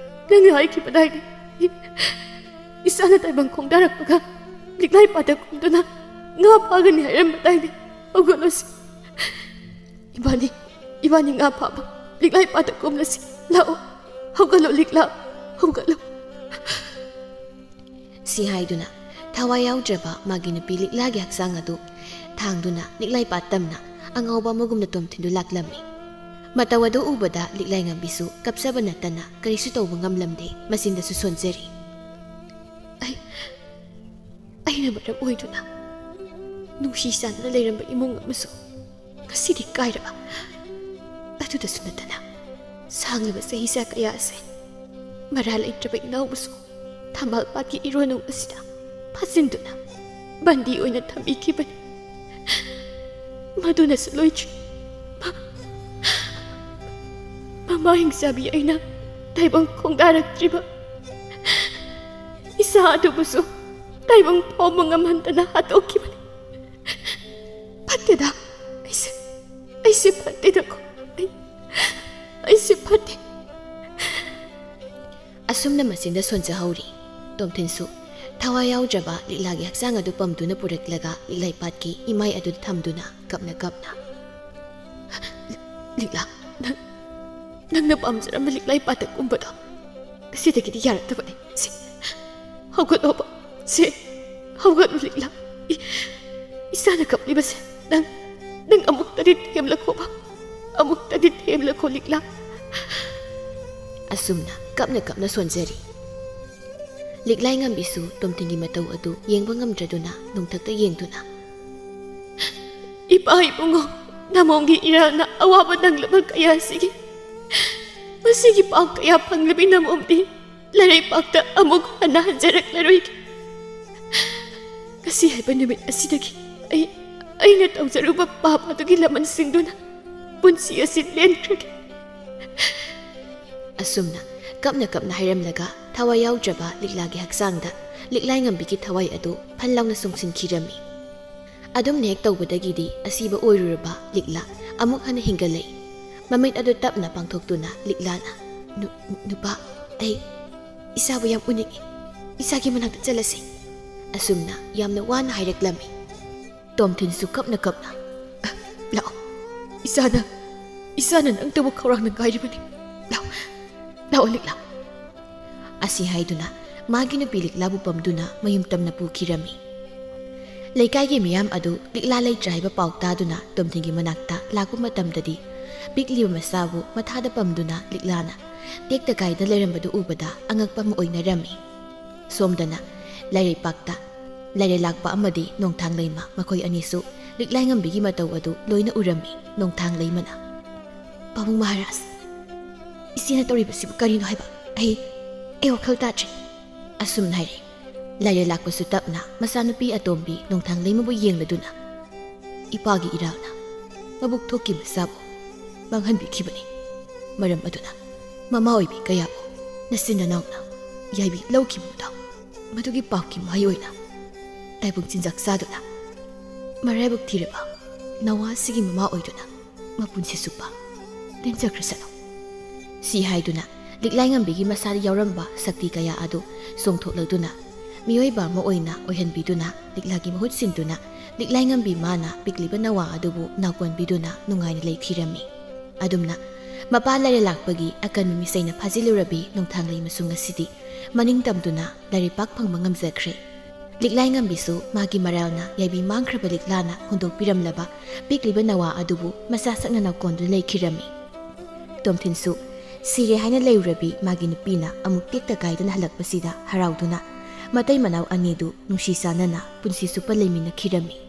ꯅꯪꯅ ꯍꯥꯏꯈꯤꯕꯗꯥꯏꯅꯦ? ꯏꯁꯥꯅ ꯇꯥꯏꯕꯪ ꯈꯣꯡꯗꯥꯔꯛꯄꯒ ꯂꯤꯛꯂꯥꯏ ꯄꯥꯠꯇ ꯀꯨꯝꯗꯨꯅ ꯉꯥ ꯐꯥꯒꯅꯤ ꯍꯥꯏꯔꯝꯕꯗꯥꯏꯅꯦ? ꯍꯧꯒꯠꯂꯣꯁꯤ꯫ ꯏꯕꯥꯅꯤ, ꯏꯕꯥꯅꯤ ꯉꯥ ꯐꯥꯕ ꯂꯤꯛꯂꯥꯏ ꯄꯥꯠꯇ ꯀꯨꯝꯂꯁꯤ꯫ ꯂꯥꯛꯑꯣ, ꯍꯧꯒꯠꯂꯣ ꯂꯤꯛꯂꯥ, ꯍꯧꯒꯠꯂꯣ"꯫ ꯁꯤ ꯍꯥꯏꯗꯨꯅ ꯊꯋꯥꯏ ꯌꯥꯎꯗ꯭ꯔꯕ ꯃꯥꯒꯤ ꯅꯨꯄꯤ ꯂꯤꯛꯂꯥꯒꯤ ꯍꯛꯆꯥꯡ ꯑꯗꯨ ꯊꯥꯡꯗꯨꯅ ꯂꯤꯛꯂꯥꯏ ꯄꯥꯠ ꯇꯝꯅ ꯑꯉꯥꯎꯕ ꯑꯃꯒꯨꯝꯅ ꯇꯣꯝꯊꯤꯟꯗꯨ ꯂꯥꯛꯂꯝꯃꯤ꯫ ꯃꯇꯧ ꯑꯗꯨ ꯎꯕꯗ ꯂꯤꯛꯂꯥꯏꯉꯝꯕꯤꯁꯨ ꯀꯞꯆꯕ ꯅꯠꯇꯅ ꯀꯔꯤꯁꯨ ꯇꯧꯕ ꯉꯝꯂꯝꯗꯦ, ꯃꯆꯤꯟꯗꯁꯨ ꯁꯣꯟꯖꯔꯤ꯫ "ꯑꯩ, ꯑꯩꯅ ꯃꯔꯝ ꯑꯣꯏꯗꯨꯅ ꯅꯨꯡꯁꯤ ꯆꯥꯟꯅꯅ ꯂꯩꯔꯝꯕ ꯏꯃꯨꯡ ꯑꯃꯁꯨ ꯉꯁꯤꯗꯤ ꯀꯥꯏꯔꯕ, ꯑꯗꯨꯗꯁꯨ ꯅꯠꯇꯅ ꯁꯥꯡꯂꯕ ꯆꯍꯤꯆꯥ ꯀꯌꯥ ꯑꯁꯦ ꯃꯔꯥ ꯂꯩꯇ꯭ꯔꯕ ꯏꯅꯥꯎꯕꯨꯁꯨ ꯊꯝꯕꯥꯜ ꯄꯥꯠꯀꯤ ꯏꯔꯣꯟꯅꯨꯡ ꯑꯁꯤꯗ ꯐꯥꯖꯤꯟꯗꯨꯅ ꯕꯟꯗꯤ ꯑꯣꯏꯅ ꯊꯝꯕꯤꯈꯤꯕꯅꯤ꯫ ꯃꯗꯨꯅꯁꯨ ꯂꯣꯏꯗ꯭ꯔꯤ, ꯃ-, ꯃꯃꯥ ꯍꯤꯡꯆꯥꯕꯤ ꯑꯩꯅ ꯇꯥꯏꯕꯪ ꯈꯣꯡꯗꯥꯔꯛꯇ꯭ꯔꯤꯕ ꯏꯆꯥ ꯑꯗꯨꯕꯨꯁꯨ ꯇꯥꯏꯕꯪ ꯐꯥꯎꯕ ꯉꯝꯍꯟꯗꯅ ꯍꯥꯠꯇꯣꯛꯈꯤꯕꯅꯤ꯫ ꯐꯠꯇꯦꯗ, ꯑꯩꯁꯦ, ꯑꯩꯁꯦ ꯐꯠꯇꯦꯗꯀꯣ꯫ ꯑꯩ, ꯑꯩꯁꯦ ꯐꯠꯇꯦ"꯫ ꯑꯁꯨꯝꯅ ꯃꯆꯤꯟꯗ ꯁꯣꯟꯖꯍꯧꯔꯤ꯫ ꯇꯣꯝꯊꯤꯟꯁꯨ ꯊꯋꯥꯏ ꯌꯥꯎꯗ꯭ꯔꯕ ꯂꯤꯛꯂꯥꯒꯤ ꯍꯛꯆꯥꯡ ꯑꯗꯨ ꯄꯝꯗꯨꯅ ꯄꯨꯔꯛꯂꯒ ꯂꯤꯛꯂꯥꯏ ꯄꯥꯠꯀꯤ ꯏꯃꯥꯏ ꯑꯗꯨꯗ ꯊꯝꯗꯨꯅ ꯀꯞꯅ ꯀꯞꯅ, "ꯂꯤꯛꯂꯥ, ꯅꯪ, ꯅꯪꯅ ꯄꯥꯝꯖꯔꯝꯕ ꯂꯤꯛꯂꯥ ꯏꯄꯥꯇ ꯀꯨꯝꯕꯗꯣ ꯉꯁꯤꯗꯒꯤꯗꯤ ꯌꯥꯔꯛꯇꯕꯅꯤ꯫ ꯁꯦ, ꯍꯧꯒꯠꯂꯣꯕ꯫ ꯁꯦ, ꯍꯧꯒꯠꯂꯨ ꯂꯤꯛꯂꯥ꯫ ꯏ-, ꯏꯆꯥꯅ ꯀꯞꯂꯤꯕꯁꯦ ꯅꯪ, ꯅꯪ ꯑꯃꯨꯛꯇꯗꯤ ꯊꯦꯝꯂꯈꯣꯕ꯫ ꯑꯃꯨꯛꯇꯗꯤ ꯊꯦꯝꯂꯈꯣ ꯂꯤꯛꯂꯥ꯫ ꯑꯁꯨꯝꯅ ꯀꯞꯅ ꯀꯞꯅ ꯁꯣꯟꯖꯔꯤ꯫ ꯂꯤꯛꯂꯥꯏꯉꯝꯕꯤꯁꯨ ꯇꯣꯝꯊꯤꯟꯒꯤ ꯃꯇꯧ ꯑꯗꯨ ꯌꯦꯡꯕ ꯉꯝꯗ꯭ꯔꯗꯨꯅ ꯅꯣꯡꯊꯛꯇ ꯌꯦꯡꯗꯨꯅ, "ꯏꯄꯥ ꯏꯕꯨꯡꯉꯣ, ꯅꯃꯣꯝꯒꯤ ꯏꯔꯥꯜꯅ ꯑꯋꯥꯕ ꯅꯪꯂꯕ ꯀꯌꯥꯁꯤꯒꯤ ꯃꯁꯤꯒꯤ ꯄꯥꯎ ꯀꯌꯥ ꯐꯪꯂꯕꯤ ꯅꯃꯣꯝꯗꯤ ꯂꯩꯔꯩꯄꯥꯛꯇ ꯑꯃꯨꯛ ꯍꯟꯅ ꯍꯟꯖꯔꯛꯂꯔꯣꯏꯒꯦ꯫ ꯉꯁꯤ ꯍꯥꯏꯕ ꯅꯨꯃꯤꯠ ꯑꯁꯤꯗꯒꯤ ꯑꯩ, ꯑꯩꯅ ꯇꯧꯖꯔꯨꯕ ꯄꯥꯞ ꯑꯗꯨꯒꯤ ꯂꯃꯟꯁꯤꯡꯗꯨꯅ ꯄꯨꯟꯁꯤ ꯑꯁꯤ ꯂꯦꯟꯈ꯭ꯔꯒꯦ꯫" ꯑꯁꯨꯝꯅ ꯀꯞꯅ ꯀꯞꯅ ꯍꯥꯏꯔꯝꯂꯒ ꯊꯋꯥꯏ ꯌꯥꯎꯗ꯭ꯔꯕ ꯂꯤꯛꯂꯥꯒꯤ ꯍꯛꯆꯥꯡꯗ ꯂꯤꯛꯂꯥꯏꯉꯝꯕꯤꯒꯤ ꯊꯋꯥꯏ ꯑꯗꯨ ꯐꯟ ꯂꯥꯎꯅ ꯆꯣꯡꯁꯤꯟꯈꯤꯔꯝꯃꯤ꯫ ꯑꯗꯨꯝꯅ ꯍꯦꯛ ꯇꯧꯕꯗꯒꯤꯗꯤ ꯑꯁꯤꯕ ꯑꯣꯏꯔꯨꯔꯕ ꯂꯤꯛꯂꯥ ꯑꯃꯨꯛ ꯍꯟꯅ ꯍꯤꯡꯒꯠꯂꯛꯏ꯫ ꯃꯃꯤꯠ ꯑꯗꯨ ꯇꯞꯅ ꯄꯥꯡꯊꯣꯛꯇꯨꯅ ꯂꯤꯛꯂꯥꯅ, "ꯅꯨ-, ꯅꯨꯄꯥ, ꯑꯩ ꯏꯆꯥꯕꯨ ꯌꯥꯝ ꯎꯅꯤꯡꯏ꯫ ꯏꯆꯥꯒꯤ ꯃꯅꯥꯛꯇ ꯆꯠꯂꯁꯤ꯫" ꯑꯁꯨꯝꯅ ꯌꯥꯝꯅ ꯋꯥꯅ ꯍꯥꯏꯔꯛꯂꯝꯃꯤ꯫ ꯇꯣꯝꯊꯤꯟꯁꯨ ꯀꯞꯅ ꯀꯞꯅ, "ꯂꯥꯛꯑꯣ, ꯏꯆꯥꯅ, ꯏꯆꯥꯅ ꯅꯪꯇꯕꯨ ꯈꯧꯔꯥꯡꯅ ꯉꯥꯏꯔꯤꯕꯅꯤ꯫ ꯂꯥꯛꯑꯣ, ꯂꯥꯛꯑꯣ ꯂꯤꯛꯂꯥ꯫" ꯑꯁꯤ ꯍꯥꯏꯗꯨꯅ ꯃꯥꯒꯤ ꯅꯨꯄꯤ ꯂꯤꯛꯂꯥꯕꯨ ꯄꯝꯗꯨꯅ ꯃꯌꯨꯝ ꯇꯝꯅ ꯄꯨꯈꯤꯔꯝꯃꯤ꯫ ꯂꯩꯀꯥꯏꯒꯤ ꯃꯤꯌꯥꯝ ꯑꯗꯨ ꯂꯤꯛꯂꯥ ꯂꯩꯇ꯭ꯔꯦ ꯍꯥꯏꯕ ꯄꯥꯎ ꯇꯥꯗꯨꯅ ꯇꯣꯝꯊꯤꯟꯒꯤ ꯃꯅꯥꯛꯇ ꯂꯥꯛꯄ ꯃꯇꯝꯗꯗꯤ ꯄꯤꯛꯂꯤꯕ ꯃꯆꯥꯕꯨ ꯃꯊꯥꯗ ꯄꯝꯗꯨꯅ ꯂꯤꯛꯂꯥꯅ ꯇꯦꯛꯇ ꯀꯥꯏꯗ ꯂꯩꯔꯝꯕꯗꯨ ꯎꯕꯗ ꯑꯉꯛꯄ ꯑꯃ ꯑꯣꯏꯅꯔꯝꯃꯤ꯫ ꯁꯣꯝꯗꯅ ꯂꯩꯔꯩꯄꯥꯛꯇ ꯂꯩꯔꯩꯂꯥꯛꯄ ꯑꯃꯗꯤ ꯅꯣꯡꯊꯥꯡ ꯂꯩꯃ ꯃꯈꯣꯏ ꯑꯅꯤꯁꯨ ꯂꯤꯛꯂꯥꯏꯉꯝꯕꯤꯒꯤ ꯃꯇꯧ ꯑꯗꯨ ꯂꯣꯏꯅ ꯎꯔꯝꯃꯤ꯫ ꯅꯣꯡꯊꯥꯡ ꯂꯩꯃꯅ, "ꯄꯥꯕꯨꯡ ꯃꯍꯥꯔꯥꯖ, ꯏꯆꯦꯅ ꯇꯧꯔꯤꯕꯁꯤꯕꯨ ꯀꯔꯤꯅꯣ ꯍꯥꯏꯕ? ꯑꯩ, ꯑꯩ ꯋꯥꯈꯜ ꯇꯥꯗ꯭ꯔꯦ꯫" ꯑꯁꯨꯝꯅ ꯍꯥꯏꯔꯦ꯫ ꯂꯩꯔꯩꯂꯥꯛꯄꯁꯨ ꯇꯞꯅ ꯃꯆꯥꯅꯨꯄꯤ ꯑꯇꯣꯝꯕꯤ ꯅꯣꯡꯊꯥꯡ ꯂꯩꯃꯕꯨ ꯌꯦꯡꯂꯗꯨꯅ, "ꯏꯄꯥꯒꯤ ꯏꯔꯥꯜꯅ ꯃꯕꯨꯛ ꯊꯣꯛꯀꯤ ꯃꯆꯥꯕꯨ ꯃꯥꯡꯍꯟꯕꯤꯈꯤꯕꯅꯤ꯫ ꯃꯔꯝ ꯑꯗꯨꯅ ꯃꯃꯥ ꯑꯣꯏꯕꯤ ꯀꯌꯥꯕꯨ ꯅꯆꯤꯟ ꯅꯅꯥꯎꯅ ꯌꯥꯏꯕꯤ ꯂꯧꯈꯤꯕꯗꯣ, ꯃꯗꯨꯒꯤ ꯄꯥꯞꯀꯤ ꯃꯍꯩ ꯑꯣꯏꯅ ꯇꯥꯏꯕꯪ ꯆꯤꯟꯖꯥꯛ ꯆꯥꯗꯨꯅ ꯃꯔꯥꯏꯕꯛ ꯊꯤꯔꯕ ꯅꯋꯥꯁꯤꯒꯤ ꯃꯃꯥ ꯑꯣꯏꯗꯨꯅ ꯃꯄꯨꯟꯁꯤ ꯆꯨꯞꯄ ꯂꯦꯟꯖꯈ꯭ꯔꯁꯅꯨ꯫" ꯁꯤ ꯍꯥꯏꯗꯨꯅ ꯂꯤꯛꯂꯥꯏꯉꯝꯕꯤꯒꯤ ꯃꯁꯥꯗ ꯌꯥꯎꯔꯝꯕ ꯁꯛꯇꯤ ꯀꯌꯥ ꯑꯗꯨ ꯆꯣꯡꯊꯣꯛꯂꯗꯨꯅ ꯃꯤꯑꯣꯏꯕ ꯑꯃ ꯑꯣꯏꯅ ꯑꯣꯏꯍꯟꯕꯤꯗꯨꯅ ꯂꯤꯛꯂꯥꯒꯤ ꯃꯍꯨꯠ ꯁꯤꯟꯗꯨꯅ ꯂꯤꯛꯂꯥꯏꯉꯝꯕꯤ ꯃꯥꯅ ꯄꯤꯛꯂꯤꯕ ꯅꯋꯥ ꯑꯗꯨꯕꯨ ꯅꯥꯎꯀꯣꯟꯕꯤꯗꯨꯅ ꯅꯨꯡꯉꯥꯏꯅ ꯂꯩꯈꯤꯔꯝꯃꯤ꯫ ꯑꯗꯨꯝꯅ ꯃꯄꯥ ꯂꯥꯏꯔ ꯂꯥꯛꯄꯒꯤ ꯑꯀꯟꯕ ꯃꯤꯁꯩꯅ ꯐꯥꯖꯤꯜꯂꯨꯔꯕꯤ ꯅꯣꯡꯊꯥꯡꯂꯩ ꯃꯁꯨ ꯉꯁꯤꯗꯤ ꯃꯅꯤꯡ ꯇꯝꯗꯨꯅ ꯂꯥꯏꯔꯩ ꯄꯥꯛ ꯐꯪꯕ ꯉꯝꯖꯈ꯭ꯔꯦ꯫ ꯂꯤꯛꯂꯥꯏꯉꯝꯕꯤꯁꯨ ꯃꯥꯒꯤ ꯃꯔꯥꯜꯅ ꯌꯥꯏꯕꯤ ꯃꯥꯡꯈ꯭ꯔꯕ ꯂꯤꯛꯂꯥꯅ ꯍꯨꯟꯗꯣꯛꯄꯤꯔꯝꯂꯕ ꯄꯤꯛꯂꯤꯕ ꯅꯋꯥ ꯑꯗꯨꯕꯨ ꯃꯁꯥ ꯁꯛꯅ ꯅꯥꯎꯀꯣꯟꯗꯨꯅ ꯂꯩꯈꯤꯔꯝꯃꯤ꯫ ꯇꯣꯝꯊꯤꯟꯁꯨ ꯁꯤꯔꯦ ꯍꯥꯏꯅ ꯂꯩꯔꯨꯔꯕꯤ ꯃꯥꯒꯤ ꯅꯨꯄꯤꯅ ꯑꯃꯨꯛ ꯇꯦꯛꯇ ꯀꯥꯏꯗꯅ ꯍꯜꯂꯛꯄꯁꯤꯗ ꯍꯔꯥꯎꯗꯨꯅ ꯃꯇꯩ ꯃꯅꯥꯎ ꯑꯅꯤꯗꯨ ꯅꯨꯡꯁꯤ ꯆꯥꯟꯅꯅ ꯄꯨꯟꯁꯤ ꯆꯨꯞꯄ ꯂꯩꯃꯤꯟꯅꯈꯤꯔꯝꯃꯤ꯫